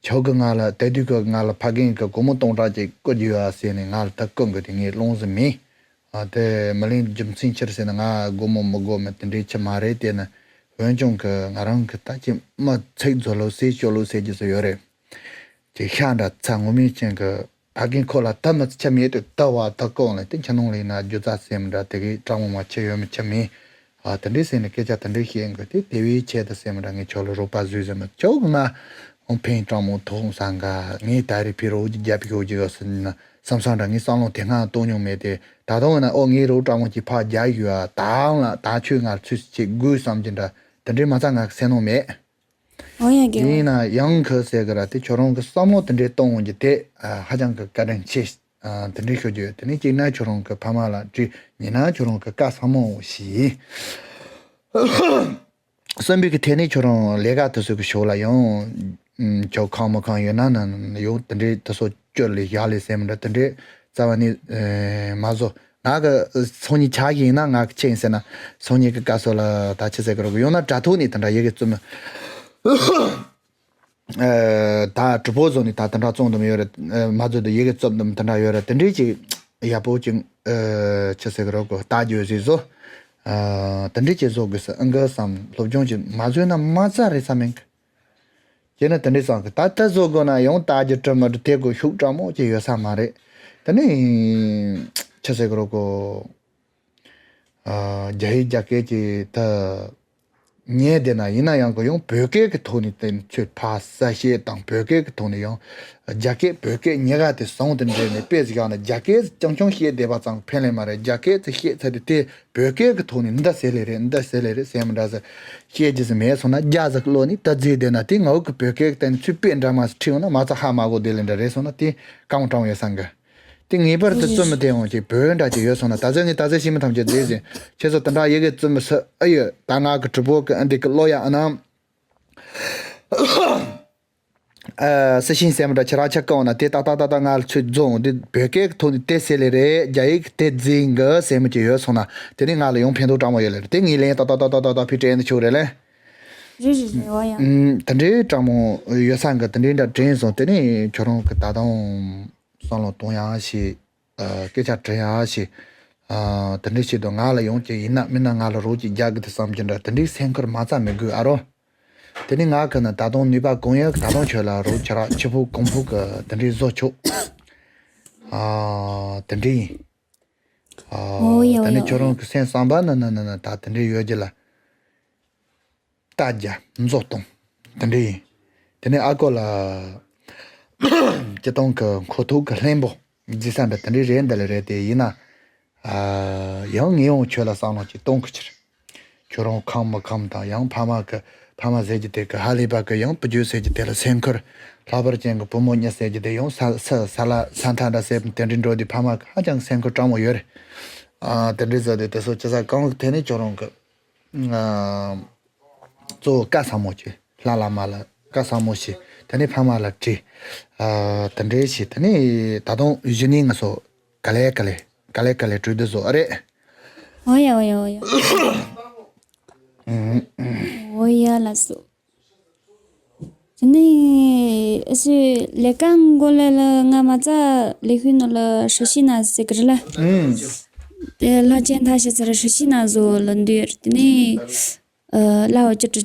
ཁྱོད་ཀྱི་ང་ལ་དེ་དུས་ཀྱི་ང་ལ་ཕ་རྒན་གྱི་སྒོར་མོ་སྟོང་ཕྲག་ཅིག་བསྐུར་རྒྱུ་ཡོད་ཟེར་ནས་ང་ལ་ད་བསྐུར་གི་དེ་ངས་སློང་ཟིན་མིན། ཨ་དེ་མི་ལེན་རྒྱུ་མཚན་ཅི་རེད་ཟེར་ན་ང་སྒོར་མོ་མི་དགོས་མེད་དེ་འདྲའི་ཆི་མ་རེད། དེ་ནི་འོན་ཀྱང་གི་ང་རང་གི་ད་ཅི་མི་ཚིག་རྫོགས་ལོ་ཟེར་ཅོ་ལོ་ཟེར་རྒྱུ་ཟེར་ཡོད་རེད། ཅིག་ཤ་འདྲ་ཚ་ངོ་མས་ཅན་གི་ཕ་རྒན་ཁོ་ལ་ད་མི་ཆ་མེད་དུ་ད་བ་ད་གོང་ལ་དེ་ཁྱི་ནང་ལ་ཡིན་ན་རྒྱུ་རྩ་སེམས་འདྲ་དེ་གི་སྤྲང་མོ་མ་ཆེ་ཡོད་མི་ཆ་མེད། ཨ་དེ་འདྲའི་ཟེར་ནས་སྐད་ཆ་དེ་འདྲའི་བཤད་གི་དེ་དེ་བས་ཆེད་དུ་སེམས་འདྲ་ངས་ཁྱོད་ལ་རོགས་པ་བཟོས་ཟེར་མི་ཁྱོད་ང་འོང་ཕན་སྤྲང་མོ་ཐོག་སང་ག་ངས་ད་རེ་ཕི་རོ་རྒྱབ་ཤོག་རྒྱུ་ཡོད་སྲིད་ན་བསམ་བསམ་འདྲ་ངས་བསམ་བློ་དེ་སྔ་གཏོང་མྱོང་མེད་དེ། ད་དུང་ན་ཨོ་ངས་རོགས་སྤྲང་མོ་གྱི་ཕ་རྒྱ་ཡོད་ཨ་དང་ལ་ད་ཁྱོད་ང་ཚུལ་ཆེ་དགོས་བསམ་གྱི་འདྲ་དེ་འདྲའི་མ་ཚ་ང་གི་སེམས་ནང་མེད། འོ་ཡ་དགེ་བ། ཡིན་ན་ཡང་ཁུ་ཟེར་གི་ར་དེ་ཁྱོད་རང་གི་བསམ་བློ་དེ་འདྲའི་གཏོང་འོང་གི་དེ་ཨ་ཧ་ཅང་གི་བཀའ་དྲིན་ཆེ། ཨ་དེ་འདྲའི་ཤོད་རྒྱུ་དེ་ནས་གཅིག་ན་ཁྱོད་རང་གི་ཕ་མ་ལ་དྲིས་ཉིན་ན་ཁྱོད་རང་གི་བཀའ་ཚང་མ་འོ་ཞིག་གསོན་པོའི་གི་ཐད་ནས་ཁྱོད་རང་ལས་ཀ་དེ་ཚོ་གི་ཕྱོགས་ལ་ཡང་ཁྱོད་ཁང་མི་ཁང་ཡོད་ན་ན་ཡོད་དེ་འདྲའི་དེ་ཚོ་སྤྱོད་ལས་བཞག་ལས་སེམས་འདྲ་དེ་འདྲའི་རྩ་བ་ནས་མ་བཟོ། ང་གི་སང་ཉིན་ཆ་ཡིན་ན་ང་གི་ཆེ་ཡིན་ཟེར་ན་སང་ཉིན་གི་བཀའ་སྲོལ་ལ་ད་ཆི་ཟེར་གི་རོགས་ཡོང་ན་དྲ་ཐོག་ནས་དེ་འདྲ་ཡི་གེ་བཙུམ། ད་གྲུ་པོ་བཟོ་ནས་ད་དེ་འདྲ་བཙོང་དུམ་ཡོད་རེད། མ་བཟོ་དུ་ཡི་གེ་བཙུམ་དུམ་དེ་འདྲ་ཡོད་རེད། དེ་འདྲའི་ཅིག་ཡག་པོ་ཅིག་ཆི་ཟེར་གི་རོགས་གོ་ལྟ་རྒྱུ་ཟིག་བཟོ། དེ་འདྲའི་ཅིག་བཟོ་དགོས་ས་ཨང་གི་བསམ་སློབ་སྦྱོང་ཅིག་མ་བཟོས་ན་མ་རྩ་རེད་བསམ་མིན་གི། ཅེ་ན་དེ་འདྲའི་སང་གི་ད་ལྟ་བཟོ་དགོས་ན་ཡང་ལྟ་རྒྱུ་གྲུབ་མ་གྲུབ་དེ་དགོས་ཤུགས་དྲང་མོ་ཅིག་ཡོད་ས་མ་རེད། དེ་ནི་ཆི་ཟེར་གི་རོགས་གོ། རྒྱ་ཡིག་རྒྱ་སྐད་ཀྱི་ད་ཉན་བསྡད་ན་ཡིན་ན་ཡང་གི་ཡང་བོད་སྐད་ཀྱི་ཐོག་ནས་དེ་ཚོས་ཕར་གསལ་བཤད་དང་བོད་སྐད་ཀྱི་ཐོག་ནས་ཡང་རྒྱ་སྐད་བོད་སྐད་གཉིས་ཀ་དེ་ཟུང་དུ་འབྲེལ་ནས་དཔེ་ཟིག་ཡང་ན་རྒྱ་སྐད་རྐྱང་རྐྱང་བཤད་བསྡད་པ་ཙམ་ཕན་ལས་མ་རེད། རྒྱ་སྐད་དེ་བཤད་ཚར་དུས་དེ། བོད་སྐད་ཀྱི་ཐོག་ནས་འདི་ཟེར་ལེ་རེད་འདི་ཟེར་ལེ་རེད་ཟེར་མི་འདྲ་ཟེར། བཤད་རྒྱུ་ཟེར་མེད་སོང་ན་རྒྱ་ཟེར་བློ་ནི་ད་རྫས་བསྡད་ན་དེ་ངའི་གི་བོད་སྐད་ཀྱི་སྟེང་ནས་ཚུར་དཔེ་འདྲ་མ་ཟེར་ཁྲིད་འོང་ན་མ་ཚ་ཧ་མ་གོ་བསྡད་ལེ་འདྲ་རེད་སོང་ན་དེ་སྐམ་དྲང་ཡོད་སང་གི། དེ་ངེས་པར་དུ་བཙུན་མི་དེ་འོང་ཅིག་བོད་འདྲ་ཅིག་ཡོད་སོང་ན་ད་ཟེར་ངས་ད་ཟེར་ཤི་མི་ཐམས་ཅད་རྫས་ཟེར་ཁྱེད་ཚོ་དེ་འདྲ་ཡི་གེ་བཙུན་མི་སུ་ཨ་ཡོད་ད་ང་གི་གྲུ་པོ་གི་ཨ་འདི་གི་བློ་ཡ་ཨ་ནམ། ཨ་སི་ཤིང་སེམས་འདྲ་ཁྱེད་རང་ཆ་ཀ་འོང་ན་དེ་ཏག་ཏག་ཏག་ཏག་ང་ལ་ཚུར་རྫོང་དེ་བོད་སྐད་ཀྱི་ཐོག་ནས་དེ་ཟེར་ལེ་རེད་རྒྱ་ཡིག་གི་དེ་འཛིན་གི་སེམས་ཀྱི་ཡོད་སོང་ན་དེ་ནི་ང་ལ་ཡང་ཕན་ཐོགས་དྲང་མོ་ཡོད་ལེ་རེད། དེ་ངའི་ལན་ཏག་ཏག་ཏག་ཏག་ཏག་ཏག་ཕི་དྲན་ཆོག་རེད་ལེ། རེད་རེད་རེད་འོ་ཡ། ཨུམ། དེ་འདྲའི་དྲང་མོ་ཡོད་ས་གི་དེ་འདྲའི་འདྲ་དྲན་སོང་། དེ་ནི་ཁྱོད་རང་གི་ད་དུང་བསམ་བློ་གཏོང་ཡག་ཞིག་ཨ་སྐད་ཆ་དྲི་ཡག་ཞིག་ཨ་དེ་འདྲའི་ཆེད་དུ་ང་ལ་ཡོང་གི་ཡིན་ན་མིན་ན་ང་ལ་རོགས་ཀྱིས་རྒྱག་གི་དེ་བསམ་གྱི་འདྲ་དེ་འདྲའི་སེམས་ཁུར་མ་རྩ་མི་དགོས་ཨ་རོ། དེ་ནི་ང་གི་ནི་ད་དུང་ནུས་པ་གང་ཡོད་ད་དུང་ཁྱོད་ལ་རོགས་ཁྱེད་རང་ཕྱི་ཕུགས་གོང་ཕུགས་གི་དེ་འདྲའི་བཟོ་ཆོག་ཨ་དེ་འདྲའི་ཡིན། ཨོ་ཨ་ཡ་ད་ཨོ་ནི་ཡ་ཁྱོད་ཨོ་ཡ། རང་གི་སེམས་བསམ་པ་ནི་ནི་ནི་ནི་ད་དེ་འདྲའི་ཡོད་ཀྱི་ལ། རྟ་རྒྱ་མཛོ་སྟོང་དེ་འདྲ་ཡིན། དེ་ནས་ཨ་ཀོ་ལ་སྤྱི་བཏང་གི་མཁོ་ཐོག་གི་ལྷན་པོ་རྫི་ས་འདྲ་དེ་འདྲའི་རེད་འདི་ལ་རེད་དེ་ཡིན་ན། ཨ་ཡང་ངས་ཡང་ཁྱོད་ལ་བསམ་བློ་ཅིག་གཏོང་གི་ཕྱིར། ཁྱོད་རང་ཁམས་མི་ཁམས་དང་ཡང་ཕ་མ་གི་ ཕ་མ་ཟེར་གྱི་དེ་གི་ཧ་ལས་པ་གི་ཡང་བུ་རྒྱུད་ཟེར་གྱི་དེ་ལ་སེམས་ཁུར། ལྷག་པར་ཅན་གྱི་བུ་མོ་གཉིས་ཟེར་གྱི་དེ་ཡང་ས་ས་ས་ལ་ས་མཐའ་འདྲ་ཟེར་དེ་འདྲའི་འགྲོ་དུས་ཕ་མ་གི་ཧ་ཅང་སེམས་ཁུར་དྲང་མོ་ཡོད་རེད། ཨ་དེ་འདྲའི་ཟེར་དུས་དེ་ཚོ་ཅི་ཟེར་གང་གི་ཐད་ནས་ཁྱོད་རང་གི་ཨ་གཙོ་བོ་བཀའ་ཟབ་མོ་བྱེད། ལྷ་བླ་མ་ལ་བཀའ་ཟབ་མོ་བྱེད། དེ་ནས་ཕ་མ་ལ་དྲིས། ཨ་དེ་འདྲའི་བྱེད། དེ་ནས་ད་དུང་གཞི་ནས་ང་ཚོ་ག་ལེ་ག་ལེ་ག་ལེ་ག་ལེ་གྲོས་བསྡུར་བཟོ་ཨ་རེད། འོ་ཡ་འོ་ཡ་འོ་ཡ། འོ་ཡ་ལགས་སོ། དེ་ནས་ཨ་སི་ལས་ཀ་འགོ་ལས་ལ་ང་མ་རྩ་ལས་ཤུལ་ནང་ལ་ཧྲི་ཤི་ན་ཟེར་གི་རེད་ལ། ཨུམ། དེ་ལྷ་ཆེན་ཐ་ཤི་ཚར་ཧྲི་ཤི་ན་བཟོ་ལ་འདུས་ཡོད་རེད། དེ་ནས་ཨ་ལ་འོ་ཅི་ཏྲི་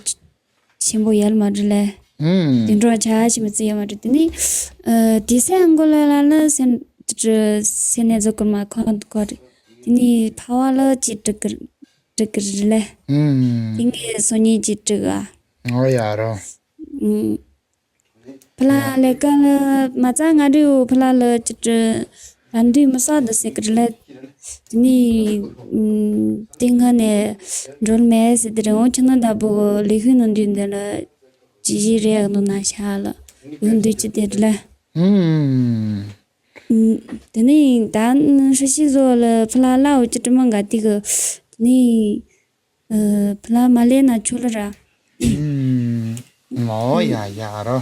ཆེན་པོ་ཡལ་མ་འདྲི་ལས། ཨུམ། དེ་འགྲོ་ཆ་ཞིག་མི་བརྩི་ཡ་མ་འདྲི། དེ་ནས་ཨ་དེ་སེ་འགོ་ལས་ལ་ནི་སེ་ཏྲི་སེ་ནས་བཟོ་གི་མ་ཁོ་ཁོ་རེད། དེ་ནས་ཕ་བ་ལ་ཅི་ཏྲི་གི་ཏྲི་གི་རེད་ལས། ཨུམ། དེ་ངས་སོ་ཉིད་ཅི་ཏྲི་ག་འོ་ཡ་རོ། ཨུམ། ཕ་ལ་ལས་ཀ་ལ་མ་རྩ་ང་འདྲི་འོ་ཕ་ལ་ལ་ཅི་ཏྲི་ལ་འདུས་མི་ས་འདི་ཟེར་གི་རེད་ལས། དེ་ནས་ཨུམ་དེ་སྔ་ནས་འགྲོ་མེད་ཟེར་དེ་རེད། འོ་ཁྱོད་ནི་ད་བུ་ལས་ཤུལ་ནང་འདུས་འདི་ལ་ཅི་ཞིག་རེད་ཡག་ནོ་ན་ཤ་ལ་འོ་འདུས་ཅི་དེ་རེད་ལས། ཨུམ། དེ་ནས་ད་ཧྲི་ཤི་བཟོ་ལ་ཕ་ལ་ལ་འོ་ཅི་ཏྲི་མ་འགའ་དེ་གི་དེ་ནས་ཨ་ཕ་ལ་མ་ལས་ན་ཆོ་ལ་ར། ཨུམ། མོ་ཡ་ཡ་རོ།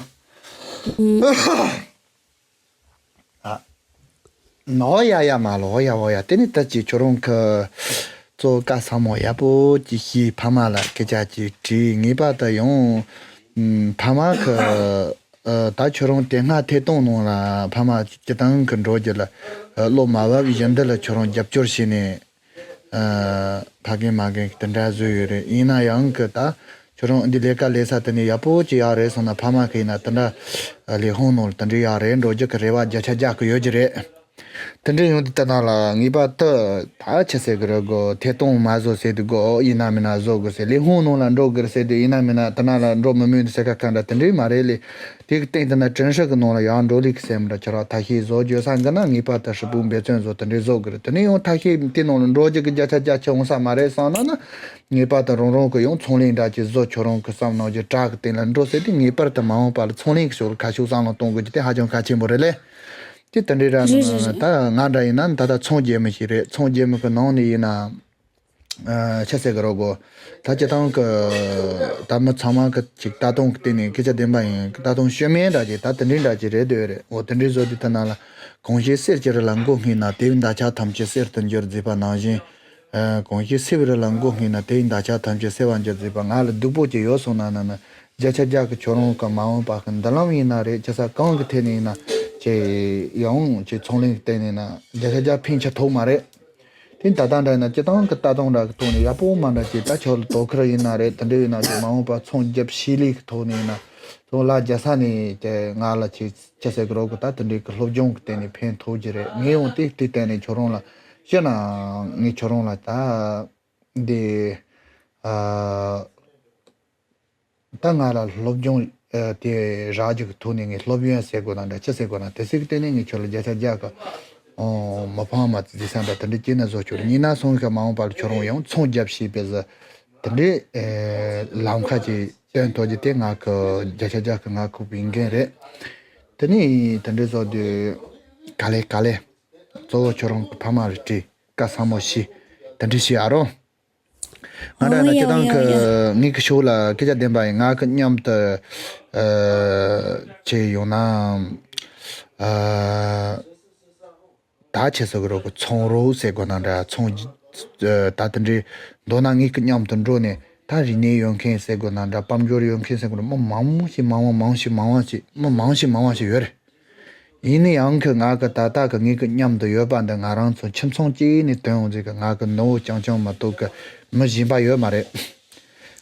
ཨ་མོ་ཡ་ཡ་མ་ལོ་ཡ་འོ་ཡ། དེ་ནས་ད་ཅི་ཁྱོད་རང་གི་གཙོ་བོ་བཀའ་ཟབ་མོ་ཡག་པོ་ཅིག་ཤེས། ཕ་མ་ལ་སྐད་ཆ་ཅིག་དྲིས། ངེས་པར་དུ་ཡང་ཨུམ་ཕ་མ་གི་ཨ་ད་ཁྱོད་རང་དེ་སྔ་ཐད་གཏོང་ནང་ལ་ཕ་མ་སྤྱི་བཏང་གི་འགྲོ་རྒྱུ་ལ་ཨ་བློ་མ་བབས་བཞིན་འདི་ལ་ཁྱོད་རང་རྒྱབ་སྐྱོར་བྱས་ནས། ཨ་ཕ་རྒན་མ་རྒན་གྱི་དེ་འདྲ་བཟོས་ཡོད་རེད། ཡིན་ན་ཡང་གི་ད་ཁྱོད་རང་འདི་ལས་ཀ་ལས་ས་དེ་ནས་ཡག་པོ་ཅིག་ཡག་རེད་སོང་ན་ཕ་མ་གི་ཡིན་ན་དེ་འདྲ་ལས་ཁུངས་ནང་ལ་དེ་འདྲ་ཡག་རེད་འགྲོ་རྒྱུ་གི་རེ་བ་བརྒྱ་ཆ་བརྒྱ་གི་ཡོད་ཀྱི་རེད། དེ་འདྲ་ཡོང་དུས་ད་ནང་ལ་ངེས་པར་དུ་ད་ཆི་ཟེར་གི་རེད་གོ། ཐད་གཏོང་མ་བཟོ་ཟེར་དུས་གོ། ཡིན་ན་མིན་ན་བཟོ་དགོས་ཟེར། ལས་ཁུངས་ནང་ལ་འགྲོ་དགོས་ཟེར་དུས་ཡིན་ན་མིན་ན་དེ་ནང་ལ་འགྲོ་མི་མིན་དུ་ཟེར་ཁ་ཁ་འདྲ་དེ་འདྲ་མ་རེད་ལས། དེ་གི་སྟེང་དེ་ན་དྲན་ཤག་གི་ནང་ལ་ཡང་འགྲོ་ལུགས་ཀྱི་སེམས་ར་ཁྱེད་རང་ཐབས་ཤེས་བཟོ་རྒྱུ་ས་འགི་ན་ངེས་པར་དུ་ཧྲིལ་པོ་འབད་བརྩོན་བཟོ་དེ་འདྲའི་བཟོ་དགོས་རེད། དེ་ནས་ཡང་ཐབས་ཤེས་དེ་ནང་ལ་འགྲོ་རྒྱུ་གི་བརྒྱ་ཆ་བརྒྱ་ཆ་འོང་ས་མ་རེད་བསམ་ན་ན་ངེས་པར་དུ་རང་རང་གི་ཡང་ཚོང་ལས་འདྲ་ཅིག་བཟོ། ཁྱོད་རང་གི་བསམ་ནང་གི་དྲག་གི་སྟེང་ལ་འགྲོ་ཟེར་དུས་ངེས་པར་དུ་མ་འོངས་པ་ལ་ཚོང་ལས་ཀྱི་ཕྱོགས་ལ་ཁ་ཕྱོགས་བསམ་བློ་གཏོང་དགོས་རྒྱུ་དེ་ཧ་ཅང་གལ་ཆེན་པོ་རེད་ལེ། དེ་དེ་འདྲའི་ར་རེད་རེད་རེད། ད་ང་འདྲ་ཡིན་ན་ད་ལྟ་ཚོང་རྒྱག་མི་ཞིག་རེད། ཚོང་རྒྱག་མི་གི་ནང་ནས་ཡིན་ན། ཨ་ཆ་ཟེར་གི་རོ་གོ། ད་སྤྱི་བཏང་གི་ད་མི་ཚང་མ་གི་ཅིག་ལྟ་སྟངས་ཀྱི་སྟེང་ནས་སྐད་ཆ་བདེན་པ་ཡིན། ལྟ་སྟངས་ཤོད་མེད་འདྲ་ཅིག་ད་དེ་འདྲའི་འདྲ་ཅིག་རེད་འདོད་རེད། འོ་དེ་འདྲའི་བཟོ་དུས་ད་ནང་ལ་གང་ཞིག་གསེར་གྱི་རི་ལ་མགོ་བསྔས་ན་དེའི་འདབ་ཆགས་ཐམས་ཅད་གསེར་དུ་འགྱུར་ཟེར་བ་ནང་བཞིན། ཨ་གང་ཞིག་སེར་བའི་རི་ལ་མགོ་བསྔས་ན་དེའི་འདབ་ཆགས་ཐམས་ཅད་སེར་བར་འགྱུར་ཟེར་བ། ང་ལ་སྡུག་པོ་ཅིག་ཡོད་སོང་ན་ན་ན་བརྒྱ་ཆ་བརྒྱ་གི་ཁྱོད་རང་གི་མ་འོངས་པ་གི་མདུན་ལམ་ཡིན་ན་རེད། ཅི་ས་གང་གི་ཐད་ནས་ཡིན་ན་ཅི་ཡང་ཅི་ཚོང་ལས་ཀྱི་སྟེང་ནས་ན་བརྒྱ་ཆ་བརྒྱ་ཕན་ཆ་ཐོགས་མ་རེད། དེ་ད་ལྟ་འདྲ་ཡིན་ན་སྤྱི་བཏང་གི་ལྟ་སྟངས་འདྲ་གི་ཐོག་ནས་ཡག་པོ་མ་འདྲ་ཅིག་ད་ཁྱོད་ལ་དོ་ཁུར་ཡིན་ན་རེད། དེ་འདྲ་ཡིན་ན་ཅིག་མ་འོངས་པ་ཚོང་རྒྱབ་ཤེས་ལས་ཀྱི་ཐོག་ནས་ཡིན་ན་ཚོང་ལ་རྒྱག་ས་ནས་ཀྱི་ང་ལ་ཅིག་ཅི་ཟེར་གི་རོགས་གི་ད་དེ་འདྲའི་གི་སློབ་སྦྱོང་གི་སྟེང་ནས་ཕན་ཐོགས་ཀྱི་རེད། ངས་ཡང་དེ་དེ་བརྟེན་ནས་ཁྱོད་རང་ལ་ཤི་ན་ངས་ཁྱོད་རང་ལ་ད་འདི་ཨ། ད་ང་ལ་སློབ་སྦྱོང་ཨ་དེ་རག་རྒྱུ་གི་ཐོག་ནས་ངས་སློབ་ཡོན་ཟེར་དགོས་ན་འདྲ་ཅི་ཟེར་དགོས་ན་དེ་ཟིག་གི་སྟེང་ནས་ངས་ཁྱོད་ལ་བརྒྱ་ཆ་བརྒྱ་གི་ཨོ་མི་ཕངས་མ་བརྩི་ས་འདྲ་དེ་འདྲ་སྐྱེས་ན་བཟོ་ཆོག་རེད། ཡིན་ན་སོང་གི་མ་འོངས་པར་ཁྱོད་རང་ཡང་ཚོང་རྒྱབ་ཤེས་པའི་ཟི་དེ་འདྲའི་ཨེ་ལམ་ཁ་ཅིག་སྟོན་ཐུབ་རྒྱུ་དེ་ང་གི་བརྒྱ་ཆ་བརྒྱ་གི་ང་ཁུག་པའི་འགན་རེད། དེ་ནས་དེ་འདྲའི་བཟོ་དུས་ག་ལེ་ག་ལེ་གཙོ་བོ་ཁྱོད་རང་གི་ཕ་མ་ལ་དྲིས། བཀའ་ཟབ་མོ་བྱས། དེ་འདྲ་བྱས་ཨ་རོ། ང་འདྲ་ན་ཨོ་ཡ་སྤྱི་ཨོ་བཏང་ཡ་ཨོ་ཡ། གི་ངེད་ཀྱི་ཕྱོགས་ལ་སྐད་ཆ་བདེན་པ་ཡིན། ང་གི་མཉམ་དུ་ཨ་བྱས་ཡོང་ན་ཨ་ད་ཆེ་ས་གི་རོགས་གི་ཚོང་རོགས་ཟེར་དགོས་ན་འདྲ། ཚོང་ཨ་ད་དེ་འདྲའི་མདོར་ན་ངེད་ཀྱི་མཉམ་དུ་འགྲོ་ནས་ད་རིག་གནས་ཡོད་མཁན་ཟེར་དགོས་ན་འདྲ། དཔལ་འབྱོར་ཡོད་མཁན་ཟེར་དགོས་ན་མི་མང་ཞིག་མང་བ་མང་ཞིག་མང་བ་ཞིག་མི་མང་ཞིག་མང་བ་ཞིག་ཡོད་རེད། ཡིན་ན་ཡང་གི་ང་གི་ད་ལྟ་གི་ངེད་ཀྱི་མཉམ་དུ་ཡོད་པ་འདི་ང་རང་ཚོ་ཁྱིམ་ཚང་གཅིག་ནས་ཐོན་འོང་ཟིག་གི་ང་གི་ནུ་བོ་རྐྱང་རྐྱང་མ་གཏོགས་གི་མི་གཞན་པ་ཡོད་མ་རེད། རེད་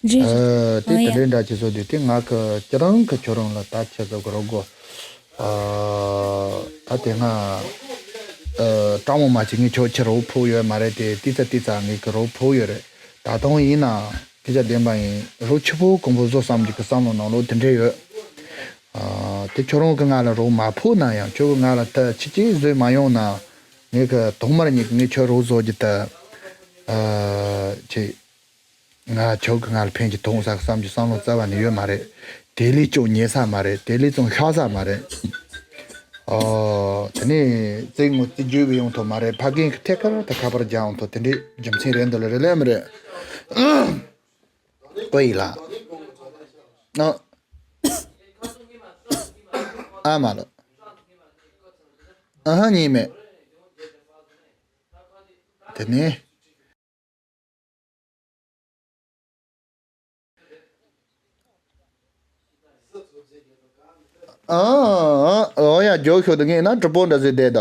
རེད། ཨ་དེ་ཨ་དེ་ཡ། འདྲའི་འདྲ་ཅིག་བཟོ་དུས་དེ་ང་གི་ཁྱེད་རང་གི་ཁྱོད་རང་ལ་ད་ཁྱེད་ཚོ་གི་རོགས་གོ། ཨ་ད་དེ་སྔ་ཨ་དྲང་མོ་མ་བྱེད། ངས་ཁྱོད་ཁྱེད་རོགས་ཕུག་ཡོད་མ་རེད་དེ། ཏི་ཙ་ཏི་ཙ་ངས་གི་རོགས་ཕུག་ཡོད་རེད། ད་དུང་ཡིན་ན་སྐད་ཆ་བདེན་པ་ཡིན། རོགས་ཆུ་ཕུག་གོང་བུ་བཟོ་བསམ་གྱི་གི་བསམ་བློ་ནང་ལོགས་དེ་འདྲ་ཡོད། ཨ་དེ་ཁྱོད་རང་གིས་ང་ལ་རོགས་མ་ཕུལ་ན་ཡང་ཁྱོད་ཀྱིས་ང་ལ་ད་ཅི་ཅི་བཟོས་མ་ཡོང་ན་ངས་གི་ཐོག་མར་ཉིད་ངས་ཁྱོད་རོགས་བཟོ་རྒྱུ་ད་ཨ་ཅི་ ང་ཆོག་གི། ང་ལ་ཕན་གྱི་ཐོགས་ས་བསམ་གྱི་བསམ་བློ་རྩ་བ་ནས་ཡོད་མ་རེད། དེ་ལས་ཅུང་ཉེ་ས་མ་རེད། དེ་ལས་ཅུང་ཤ་ས་མ་རེད། ཨོ། དེ་ནས་རྩེད་མོ་རྩེ་རྒྱུ་བའི་ཡོང་ཐོག་མ་རེད། ཕ་རྒན་གྱི་ཐད་ཀར་དུ་ཁ་པར་རྒྱག་ཡོང་ཐོག་དེ་འདྲའི་རྒྱུ་མཚན་རེད་འདུག་ལ། རེད་ལེ་མི་རེད། ཨོ་ཡིན་ལ། ཨ། ཨ་མ་ལོ། ཨ་ཧ་གཉིས་མེད། དེ་ནས། ཨ་ཨ་ཨོ་ཡ། ཇོ་ཤོད་དུ་ངས་ན་གྲུ་པོ་འདྲ་ཟེར་བསྡད་ད།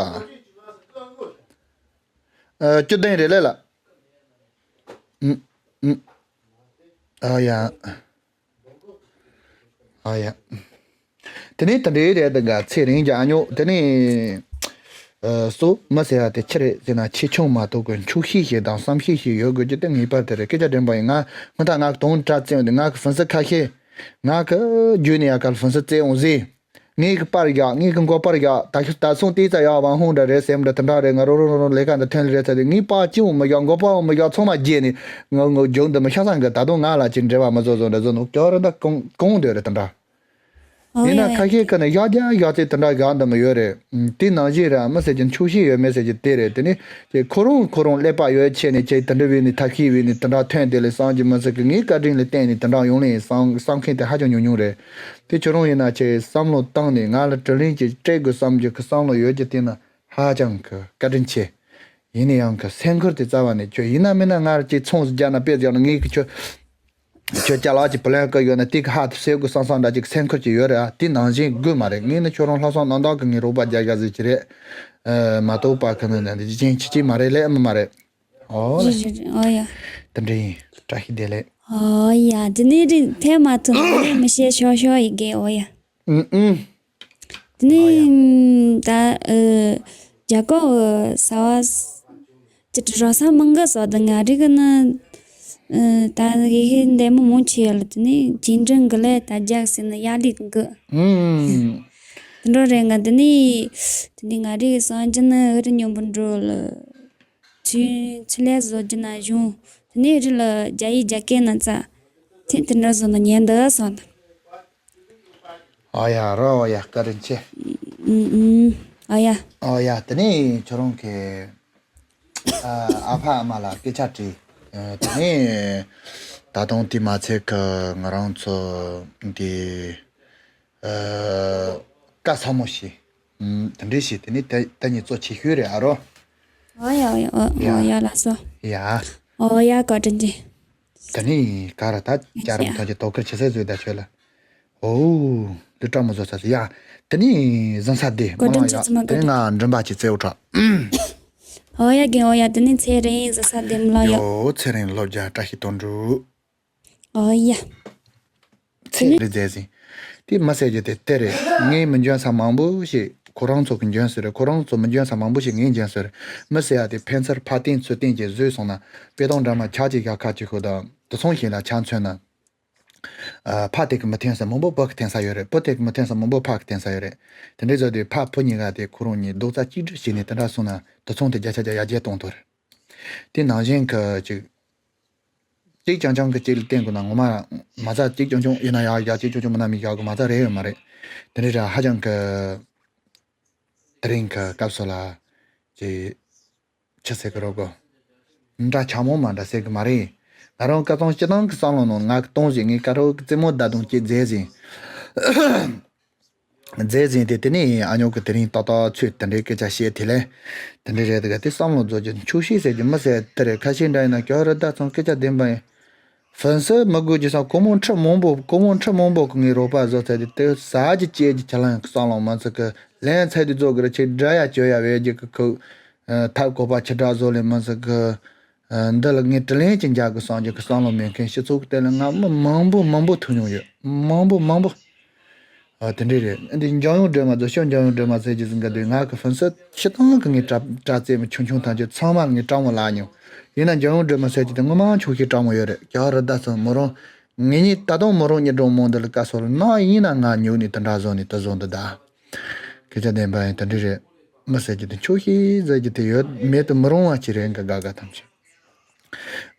ཨ། བཅུ་བདུན་རེད་ལེ་ལ། ཨུམ་ཨུམ། ཨོ་ཡ། ཨོ་ཡ། དེ་ནས་དེ་འདྲའི་རེད་འདུག་ག། ཚེ་རིང་རྒྱ་ཉོ། དེ་ནས་ཨ་སོ་མི་ཟེར་བ་དེ་ཆི་རེད་ཟེར་ན། ཆེ་ཆུང་མ་གཏོགས་གི་འཆུག་ཤེས་ཤིག་དང་བསམ་ཤེས་ཤིག་ཡོད་དགོས་རྒྱུ་དེ་ངེས་པར་དེ་རེད། སྐད་ཆ་དྲན་པ་ཡིན། ང་སྔོན་ད་ང་གི་དོན་དྲ་བཙན་འདི་ང་གི་ཧྥུན་སི་ཁ་ཤས་ང་གི་རྒྱུད་ནས་ཡ་གར་ཧྥུན་སི་བཙན་འོང་ཟེར། ངེད་ཀྱི་པར་བཞག་ངེད་ཀྱི་མགོ་པར་བཞག་ད་ཤི་ད་སོང་དེ་ཙ་ཡག་ཝང་ཧུང་འདྲ་རེད་སེམས་འདྲ་དེ་འདྲ་རེད། ང་རོ་རོ་རོ་རོ་ལས་ཀ་འདི་ཐོན་ལེ་རེད་ཚ་དེ། ངའི་པར་ཅི་འོང་མི་བཞག་མགོ་པར་འོང་མི་བཞག་ཚང་མ་བརྗེད་ནས་ང་ངོ་ལྗོངས་འདི་མི་ཤ་ཚང་གི། ད་དུང་ང་ལ་ཅི་འབྲེལ་བ་མི་བཟོ་བཟོ་འདྲ་བཟོ་ནོ་ཀྱོ་རེ་འདི་གོང་གོང་འདོད་རེད་དེ་འདྲ། ཨོ་ཡིན་ན་ཡ་ཁ་ཡ། ཤས་ཁ་ནས་བཞག་རྒྱ་བཞག་ཚེ་དེ་འདྲ་བཞག་འདི་མི་ཡོད་རེད། དེ་ནང་བཞིན་རེད། མི་ཟེར་གྱི་འཆུག་ཤེས་ཡོད་མེད་ཟེར་གྱི་དེ་རེད། དེ་ནི་ཁྱེད་ཁོ་རང་ཁོ་རང་ཀླད་པ་ཡོད་ཆེ་ནས་ཁྱེད་དེ་འདྲ་བས་ནས་ཐབས་ཤེས་བས་ནས་དེ་འདྲ་ཐོན་དེ་ལས་བསམ་གྱི་མི་ཟེར་གི། ངའི་བཀའ་དྲིན་ལ་བརྟེན་ནས་དེ་འདྲ་ཡོང་ལེ་བསམ་བསམ་མཁན་དེ་ཧ་ཅང་ཉུང་ཉུང་རེད། དེ་ཁྱོད་རང་ཡིན་ན་ཁྱེད་བསམ་བློ་བཏང་ནས་ང་ལ་དྲིན་ལན་ཅིག་སྤྲད་དགོས་བསམ་རྒྱུ་གི་བསམ་བློ་ཡོད་ཀྱི། དེ་ན་ཧ་ཅང་གི་བཀའ་དྲིན་ཆེ། ཡིན་ན་ཡང་གི་སེམས་ཁུར་དེ་རྩ་བ་ནས་ཁྱོད་ཡིན་ན་མིན་ན་ང་ལ་ཅིག་ཚོང་ཟིག་རྒྱག་ན་དཔེ་རྒྱག་ན་ངས་གི་ཁྱོད་ཁྱོད་ཅ་ལག་ཅིག་བུ་ལོན་བསྐུར་ཡོད་ན་དེ་གི་ཧ་དེ་སེལ་དགོས་བསམ་བསམ་འདྲ་ཅིག་སེམས་ཁུར་ཅིག་ཡོད་རེད། ཨ། དེ་ནང་བཞིན་དགོས་མ་རེད། ངས་ནི་ཁྱོད་རང་ལྷག་བསམ་རྣམ་དག་གི་ངས་རོགས་པ་རྒྱག་རྒྱག་ཟིག་ཅིག་རེད། ཨ། མ་གཏོགས་པ་གི་ནི་འདི་ཅན་ཅི་ཅི་མ་རེད་ལེ། ཨ་མ་མ་རེད། ཨོ་ལེ། རེད་རེད་རེད། ཨོ་ཡ། དེ་འདྲ་ཡིན། བཀྲ་ཤིས་བདེ་ལེགས། ཨོ་ཡ། དེ་ནས་རིང་ཐེངས་མ་ཐུག་ནས་མི་ཤེས་ཤོར་ཤོར་ཡི་གེ། ཨོ་ཡ། ཨུམ་ཨུམ། དེ་ཨོ་ཡ། ནས་ད་ཨ་རྒྱ་གར་བ་ས་བ་ཅི་དྲི་རོ་ས་མང་གི་སོ་ད་ང་རིག་ན་ཨ་ད་ཡེ་ཧེ་འདེ་མོ་མོ་ཆེ་ཡ་ལ། དེ་ནས་ཅིན་ཀྲིན་གི་ལས་ད་རྒྱག་ཟེར་ན་ཡ་ལི་གི། ཨུམ། དེ་འགྲོ་རེད། ང་དེ་ནས་དེ་ནས་ང་རིག་སང་ཅི་ན་ཨ་རི་ཉོ་འབུ་འགྲོ་ལ། ཆུ་ཆུ་ལས་བཟོ་རྒྱུ་ན་གཞུང་། དེ་ནས་རི་ལ་རྒྱ་ཡིག་རྒྱ་སྐད་ན་ཙ། ཐེངས་དེ་འདྲ་བཟོ་ན་ཉན་འདུག་སོང་། ཨ་ཡ་རོ། ཨ་ཡ། བཀའ་དྲིན་ཆེ། ཨུམ་ཨུམ། ཨ་ཡ། ཨ་ཡ། དེ་ནས་ཁྱོད་རང་གི་ཨ་ཨ་ཕ་ཨ་མ་ལ་སྐད་ཆ་དྲིས། ཨ། དེ་ནས་ད་དུང་དེ་མ་ཚད་གི་ང་རང་ཚོ་འདི་ཨ་བཀའ་ཚ་མོ་ཞིག་ཨུམ། དེ་འདྲ་ཞིག་དེ་ནི་ད་ད་ནི་གཙོ་ཆེ་ཤོས་རེད། ཨ་རོ། ཨོ་ཡ་ཨོ་ཡ་ཨོ་ཡ། ཨོ་ཡ་ལགས་སོ། ཡ། ཨོ་ཡ། བཀའ་དྲིན་ཆེ། དེ་ནི་ག་ར་ད་ཅ་རམ་ཐོག་གི་དོ་ཁུར་ཆེ་ས་བཟོས་ད་ཆོས་ལ། ཨོ། ལི་ཀྲ་མོ་བཟོ་ས་ཟེར་ཡ། དེ་ནི་གཟན་ས་དེ་བཀའ་མ་དྲིན་ལ་ཡ། ཆེ་ཚང་མ། དེ་ནི་བཀའ་དྲིན་ང་མགྲིན་པ་ཅིག་བཙལ་བོ་དྲག་ཨོ་ཡ་རྒན། ཨོ་ཡ། དེ་ནི་ཚེ་རིང་གཟན་ས་དེ་མ་ལ་ཡ། ཡོ། ཚེ་རིང་ལོ་བརྒྱ་བཀྲ་ཤིས་དོན་གྲུབ། ཨོ་ཡ། ཚེ་རིང་མཛད་ཟིན། དེ་མ་ཟེར་རྒྱུ་དེ་དེ་རེད། ངས་མི་འཇོན་ས་མང་པོ་ཞིག་ཁོ་རང་ཚོ་གི་འཇོན་ས་རེད། ཁོ་རང་ཚོ་མི་འཇོན་ས་མང་པོ་ཞིག་ངས་འཇོན་ས་རེད། མི་ཟེར་ཡ་དེ་ཕན་ཚུན་ཕར་བརྟེན་ཚུར་བརྟེན་གྱི་བཟོས་སོང་ན་དཔེ་དང་འདྲ་མ་ཆ་གཅིག་བཞག་ཁ་གཅིག་ཤོད་དང་དེ་མཚུངས་བཞིན་ལ་ཆ་མཚོན་ན། ཨ། ཕ་དེ་གི་མི་འཐེན་ས་མང་པོ་བུ་གི་འཐེན་ས་ཡོད་རེད། བུ་དེ་གི་མི་འཐེན་ས་མང་པོ་ཕ་གི་འཐེན་ས་ཡོད་རེད། དེ་འདྲའི་བཟོ་དུས་ཕ་བུ་གཉིས་ཀ་དེ་ཁོ་རང་གཉིས་རྡོག་རྩ་གཅིག་སྒྲིལ་བྱས་ནས་དེ་འདྲ་སོང་ན་དེ་མཚུངས་དེ་བརྒྱ་ཆ་བརྒྱ་ཡར་རྒྱས་གཏོང་ཐུབ་རེད། དེ་ནང་བཞིན་གི་ཅིག་གཅིག་རྐྱང་རྐྱང་གི་གཅིག་ལ་བརྟེན་དགོས་ན་ངོ་མ་མ་རྩ་གཅིག་རྐྱང་རྐྱང་ཡིན་ན་ཡག་ཡག་གཅིག་རྐྱང་རྐྱང་མིན་ན་མི་ཡག་གི་མ་རྩ་རེད་ཡོད་མ་རེད། དེ་འདྲའི་ར་ཧ་ཅང་གི་དེ་རིང་གི་སྐབས་སུ་ལ་ཅིག་ཆི་ཟེར་གི་རོ་གོ། འདྲ་ཆགས་མོ་མ་འདྲ་ཟེར་གི་མ་རེད། ང་རང་སྐལ་བཟང་སྤྱི་བཏང་གི་བསམ་བློ་ནང་ང་གི་གཏོང་བཞིན་ངའི་དཀར་རོ་གི་རྩེད་མོ་བརྡ་དུང་སྐྱེ་མཛད་ཟིན། མཛད་ཟིན་ཏེ་དེ་ནས་ཨ་ཉོག་གི་དེ་རིང་ཏག་ཏག་ཚོས་དེ་འདྲའི་སྐད་ཆ་བཤད་དེ་ལས་དེ་འདྲའི་རེད་དེ་ག་དེ་བསམ་བློ་རྫོགས་རྒྱུ་འཆུག་ཤེས་ཟེར་རྒྱུ་མི་ཟེར་དེ་རེད། ཁ་ཤས་འདྲ་ཡིན་ན་ཀྱོ་རི་ད་ཚང་སྐད་ཆ་བདེན་པ་ཡིན། ཧྥན་སི་མི་དགོས་རྒྱུ་སང་ཁོ་མོ་ཁྲི་མང་པོ་ཁོ་མོ་ཁྲི་མང་པོ་གི་ངའི་རོགས་པ་བཟོ་ཚར་ཏེ་དེ་ཟ་རྒྱུ་བཅད་རྒྱུ་ཁྱེད་རང་ཡང་བསམ་བློ་མི་ཚིག་གི་ལན་ཚད་དུ་རྫོགས་གི་རེད། ཁྱེད་དགྲ་ཡ་གྱོད་ཡ་བས་རྒྱུ་གི་ཁུག་ཐབས་གོ་པ་ཁྱེད་དགྲ་བཟོ་ལེ་མི་ཚིག་གི་འདི་ལ་ངས་དྲིན་ལན་ཅིག་འཇལ་དགོས་བསམ་རྒྱུ་གི་བསམ་བློ་མེད་མཁན་སྤྱི་ཚོགས་ཀྱི་སྟེང་ལ་ང་མི་མང་པོ་མང་པོ་ཐུག་མྱོང་ཡོད། མང་པོ་མང་པོ། ཨ། དེ་འདྲས་རེད། འདི་འཇམ་དབྱངས་སྒྲོལ་མ་ཚོ་ཤོད། འཇམ་དབྱངས་སྒྲོལ་མ་ཟེར་རྒྱུ་ཟིན་ག་དུས་ང་གི་ཧྥུན་སི་ཤི་ཐང་གི་ངས་དྲ་དྲ་རྩེད་མོ་ཆུང་ཆུང་ཐམས་ཅད་ཚང་མ་ལ་ངས་སྤྲང་མོ་ལབ་མྱོང་། ཡིན་ན་འཇམ་དབྱངས་སྒྲོལ་མ་ཟེར་རྒྱུ་དེ་ངོ་མ་ཆུང་ཤོས་སྤྲང་མོ་ཡོད་རེད། རྒྱ་གར་རི་ད་ཚོ་མོ་རང་ངེད་གཉིས་ད་དུང་མོ་རང་གཉིས་སྒྲུང་མོ་འདི་ལ་བཀའ་སོགས་ལ་ནང་ཡིན་ན་ང་ཉུག་ནས་དེ་འདྲ་བཟོ་ནས་དེ་བཟོ་འདི་ད། སྐད་ཆ་བདེན་པ་ཡིན། དེ་འདྲས་རེད། མི་ཟེར་རྒྱུ་དེ་ཆུང་ཤོས་ཟེར་རྒྱུ་དེ་ཡོད་མེད་དུ་མི་རུང་བ་ཅིག་རེད་འགའ་དགའ་དགའ་ཐམས་ཅད།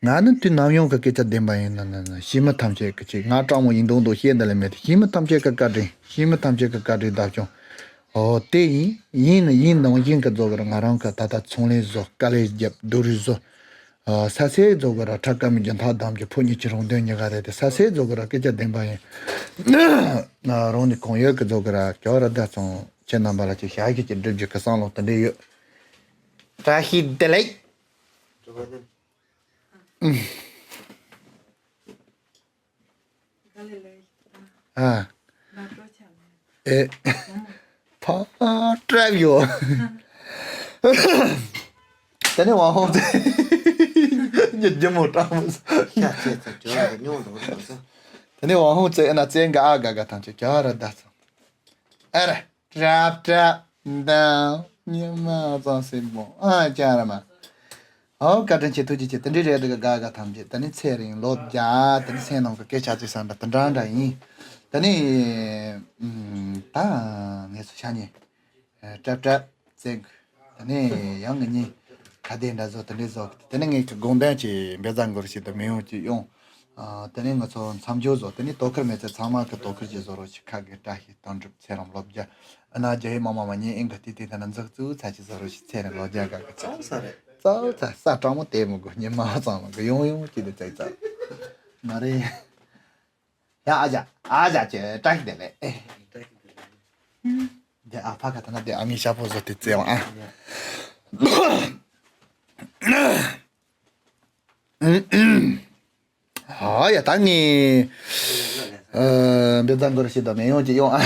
ང་ནི་དུས་ནམ་ཡང་གི་སྐད་ཆ་བདེན་པ་ཡིན་ན་ན་ན་ཤི་མི་ཐམས་ཅད་ཀྱི་ཆེད། ང་དྲང་མོ་ཡིན་མདོག་མདོག་བཤད་འདི་ལས་མེད་དེ། ཤི་མི་ཐམས་ཅད་ཀྱི་བཀའ་དྲིན། ཤི་མི་ཐམས་ཅད་ཀྱི་བཀའ་དྲིན་བདག་སྐྱོང་། ཨོ་དེ་ཡིན། ཡིན་ནི་ཡིན་ནང་བཞིན་གྱི་རྫོགས་གི་ར། ང་རང་གི་ད་ལྟ་ཚོང་ལས་བཟོ། དཀའ་ལས་རྒྱབ། སྡུག་རུས་བཟོ། ཨ་ས་སེ་རྫོགས་གི་ར། ཁྲ་དཀར་མོའི་རྒྱུན་ཐག་བསྡམས་ཀྱི་ཕོ་ཉིད་ཀྱི་རང་དོན་ཉི་ག་རེད་དེ། ས་སེ་རྫོགས་གི་ར། སྐད་ཆ་བདེན་པ་ཡིན། ཨ་རང་ནི་གང་ཡོད་ཀྱི་རྫོགས་གི་ར། ཀྱོ་ར་ད་ཚང་ཁྱེད་རྣམ་པ་ལ་ཅིག་བྱ་ཤེས་ཀྱི་སྒྲུབ་རྒྱུ་གི་བསམ་བློ་དེ་འདྲ་ཡོད། བཀྲ་ཤིས་བདེ་ལེགས། ཨ། ཨེ། ཕ་སྤྲད་ཡོད། དེ་ནས་ཝང་ཧོང་ཙེ། ཉི་རྒྱུ་མོ་སྤྲང་མོ། ཤ་ཚེ་ཚེ་དྲི་བ་འདི་ཉུང་དུ་འོང་ས། དེ་ནས་ཝང་ཧོང་ཙེ་ཨ་ན་ཙེ་འགའ་ཨ་ག་ག་ཐམས་ཅད་ཀྱ་ར་ད་ཚང་། ཨ་ར། ཀྲབ་ཀྲབ། འདང་། ཉི་མ་ཙང་སེ་མོ། ཨ་ཅང་ར་མ། ཨོ་བཀའ་དྲིན་ཆེ། ཐུགས་རྗེ་ཆེ། དེ་འདྲའི་རེད་འདུག་ག་ག་ག་ཐམས་ཅད། དེ་ནི་ཚེ་རིང་ལོ་བརྒྱ། དེ་ནི་སེམས་ནང་གི་སྐད་ཆ་ཚིག་བསམ་པ་དེ་འདྲ་འདྲ་ཡིན། དེ་ནི་ཨམ་ད་ངེད་ཚོ་ཤ་ཉེ་ཀྲབ་ཀྲབ་བཙན་གི། དེ་ནི་ཡང་ངེད་གཉིས་ཁ་བརྡ་འདྲ་བཟོ། དེ་འདྲའི་བཟོ་གི། དེ་ནི་ངེད་ཀྱི་དགོངས་དོན་གྱི་འབེ་བཟའ་འགོར་ཞིག་ཏུ་མི་ཡོང་གི་ཡོང་། ཨ་དེ་ནས་ང་ཚོ་མཚམས་སྦྱོར་བཟོ། དེ་ནས་དོ་ཁུར་མེད་ཚེ་ཚང་མ་གི་དོ་ཁུར་གྱི་བཟོ་རོགས་ཞིག་ཁ་གི་བཀྲ་ཤིས་དོན་འགྲུབ། ཚེ་རིང་ལོ་བརྒྱ། ཨ་ན་རྒྱ་ཡི་མ་མ་མ་ཉིན་ཨིན་གི་ཏི་ཏི་ད་ན་འཛག་ཙུ་ཚ་ཅི་བཟོ་རོགས་ཞིག་ཚེ་རིང་ལོ་བརྒྱ་ག་གི་ཚ། ཙོ་ས་རེད། ཙོ་ཚ་ས་སྤྲང་མོ་དེ་མི་དགོས། ཉི་མ་ཙང་མི་དགོས། ཡོང་ཡོང་ཅི་དེ་ཙག་ཙག་མ་རེད། ཡ་ཨ་ཅག་ཨ་ཅག་ཅེ་བཀྲ་ཤིས་བདེ་ལེགས། དེ་ཨ་ཕ་ག་ད་ན་དེ་ཨ་མྱེས་ཤ་ཕོ་བཟོ་དེ་བཙལ་བ་ཨ། ཨ་ཡ་ད་ངས་ཨ་འབེ་བཟའ་འགོར་ཞིག་དང་མེ་ཡོང་ཅིག་ཡོང་ཨ།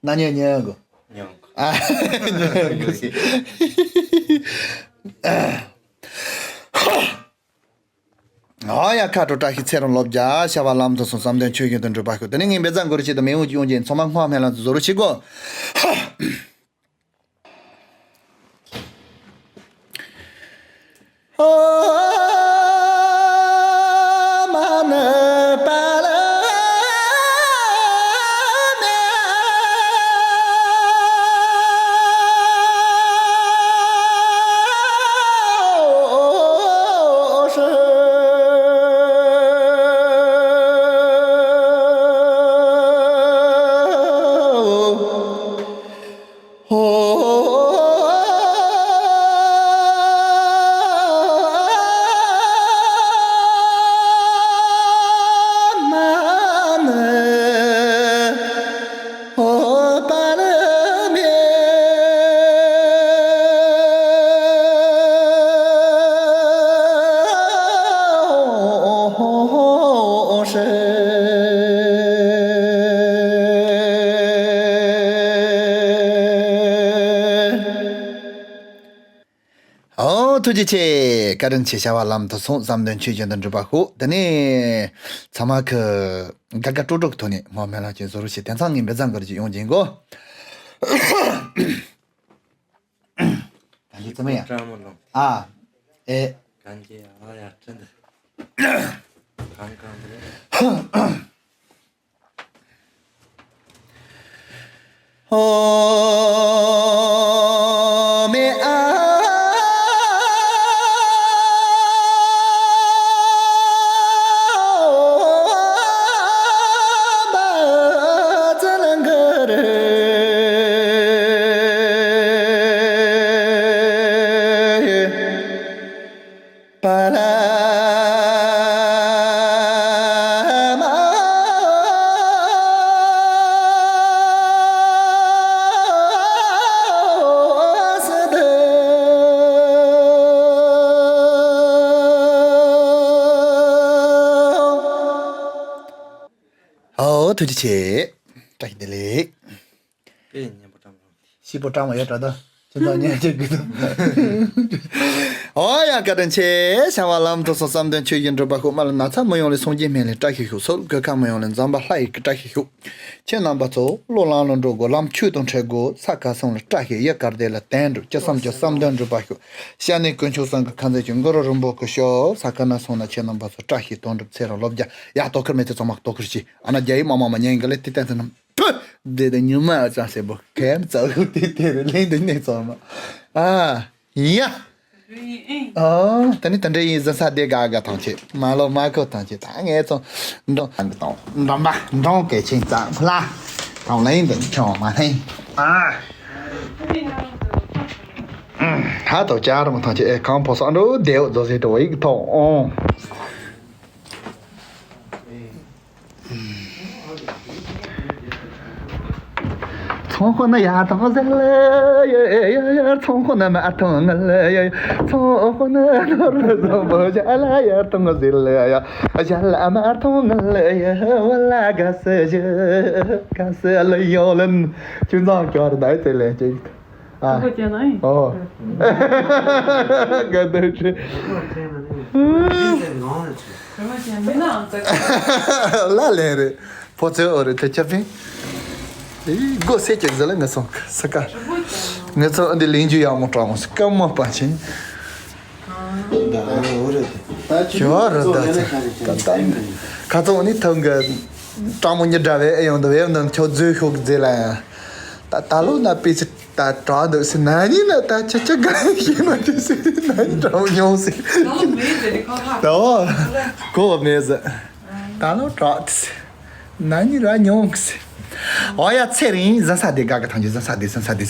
ན་ཉེ་ཉེ་གོ། ཉོང་། ཨ་ཉེ་གོ། ཨ་ཡ་ཁ་དྲོ་བཀྲ་ཤིས་ཚེ་རིང་ལོ་བརྒྱ། བྱ་བ་ལམ་དུ་སོང་། བསམ་དོན་ཆོས་བཞིན་དུ་འགྲུབ་པ་ཤོག། དེ་ནས་ངས་འབེ་བཟའ་འགོར་ཞིག་དང་མེ་ཡོང་ཅིག་ཡོང་ཅིག་ཡིན། ཚང་མ་སྔོ་སྨན་ལམ་དུ་བཟོ་རོགས་ཞིག་གོ། ཨོ་ཐུགས་རྗེ་ཆེ། བཀའ་དྲིན་ཆེ། བྱ་བ་ལམ་དུ་སོང་། བསམ་དོན་ཆོས་བཞིན་དུ་འགྲུབ་པ་ཤོག། དེ་ནས་ཚང་མ་གི་དགའ་དགའ་སྤྲོ་སྤྲོ་གི་ཐོག་ནས་སྔོ་སྨན་ལམ་ཅིག་བཟོ་རོགས་ཞེས་དེང་སང་ངས་འབེ་བཟའ་འགོར་ཞིག་ཡོང་ཅིག་ཡིན་གོ། གང་ཅི་ཙམ་ཡ། ཀྲང་མོ་ལོང་། ཨ། ཨེ། གང་ཅི་ཨ་ཡ་ཁྲིན་དུ། གང་གང་དུ། ཨོ་ཐུགས་རྗེ་ཆེ། བཀྲ་ཤིས་བདེ་ལེགས། དཔེ་སྙན་པོ་བཀྲམ་རོགས། ཤི་པོ་བཀྲམ་ཡོད་དྲ་ད། ཁྱེད་ཚོ་ཉན་ཅིག་གི་འདུག་ཨོ་ཡ་བཀའ་དྲིན་ཆེ། བྱ་བ་ལམ་དུ་སོང་བསམ་དོན་ཆོས་ཀྱི་འགྲུབ་པ་ཤོག་མ་ལ་ན་ཚ་མི་ཡོང་ལེ་སངས་རྒྱས་སྨན་ལས་བཀྲ་ཤིས་ཤོག་སོལ་གོས་ཁ་མི་ཡོང་ལེ་འཛམ་བུ་ལྷ་ཡི་གི་བཀྲ་ཤིས་ཤོག་ཁྱེད་རྣམ་པ་ཚོ་བློ་ལམ་ལ་འགྲོ་དགོས། ལམ་ཆོས་དང་འཕྲད་དགོས། ས་ཁ་སང་ལ་བཀྲ་ཤིས། ཡུལ་གར་བདེ་ལ་དོན་འགྲུབ། ཅི་བསམ་ཅི་བསམ་དོན་འགྲུབ་པ་ཤོག་ཤ་ནི་དཀོན་མཆོག་གསུམ་གྱི་ཁ་འཛིན་ཅིང་གུ་རུ་རིན་པོ་ཆེ་ཤོག་ས་ཁ་ན་སོང་ན་ཁྱེད་རྣམ་པ་ཚོ་བཀྲ་ཤིས་དོན་འགྲུབ། ཚེ་རིང་ལོ་བརྒྱ། ཡ་ལྟོ་ཁུར་མེད་དེ་ཚང་མ་ལྟོ་ཁུར་ཅིག་ཨ་ན་རྒྱ་ཡིག་མ་མ་མ་ཉན་གི་ལེ་དེ་བསྟན་ཚེ་ནམ། ཕུ། དེ་དེ་ཉི་མ་ཅང་སེ་བོ་ཁེམ་ཙག་དེ་དེ་རེ་ལེན་དུ་ནེ་ཚང་མ། ཨ། ཡ། ཨ། ད་ནི་ད་འདྲ་ཡིན་ཟེར་ས་དེ་དགའ་དགའ་ཐང་ཆེ། མ་ལོ་མ་ཁོ་ཐང་ཆེ། ད་ངས་ཚོ་འདྲོང་འདྲོང་འདྲོང་པ་འདྲོང་སྐད་ཆེན་ཙག་ལ་ཐང་ལེན་དུ་ཁྱོང་མ་ཐེང་། ཨ། ཧ་ཏོ་ཅར་མ་ཐང་ཆེ། ཨེ་ཁང་ཕོ་སོ་འགྲོ་དེའོ་ཛོ་ཟེ་ཏོ་ཡིག་ཐོང་། ཚོང་དཔོན་ཡར་ཐོན་ཟེར་ལ་ཡ་ཡ་ཡ། ཚོང་དཔོན་མར་ཐོན་ལ་ཡ་ཡ། ཚོང་དཔོན་ནོར་བུ་བཟང་པོ་ཞལ་ལ་ཡར་ཐོན་ཟེར་ལ་ཡ། ཞལ་ལ་མར་ཐོན་ལ་ཡ། བ་ལ་ག་ས་ཞི་ག་ས་ལ་ཡོ་ལན། ཁྱོད་ཚང་སྐྱོར་ད་ཨེ་ཙེ་ལེ་ཅིག་ཨ། ཨོ། དགའ་ལྡན་ཁྲི། ལ་ལེ་རེད། ཕོ་ཚོད་ཨོ་རེད་དེ་ཁྱབ་ཕིང་། ཨེ་སྒོ་སེ་ཅིག་ཟེར་ལ་ངེད་ཚང་ས་ཀ་ངེད་ཚང་འདི་ལིང་ཇུ་ཡག་མོ་དྲག་མོ་སྐམ་མོ་པ་ཆེན། ད་ཨོ་རེད་དེ། ད་ཅི་ཡོད་རེད་ད་ད་ད་ད་ཁ་ཚང་ནི་ཐང་གི་དྲག་མོ་ཉི་དྲ་བའི་ཨེ་ཡོང་ད་བེ་ནང་ཁྱོད་རྫུན་ཤོག་རྫེ་ལ་ཡ། ད་ད་ལོ་ན་པི་ཅི་ད་དྲག་འདུག་སི་ན་ནི་ན་ད་ཆ་ཆ་ག་ཤེས་མ་ཐུབ་སི་ན་ནི་དྲག་མྱོང་སི། ད་བ་གོ་བ་མེད་ཟེར། ད་ལོ་དྲག་སི་ན་ནི་ར་མྱོང་སི། ཨོ་ཡ་ཚེ་རིང་ཟ་ས་དེ་དགའ་གི་ཐང་ཆེ་ཟ་ས་དེ་ཟ་ས་དེ།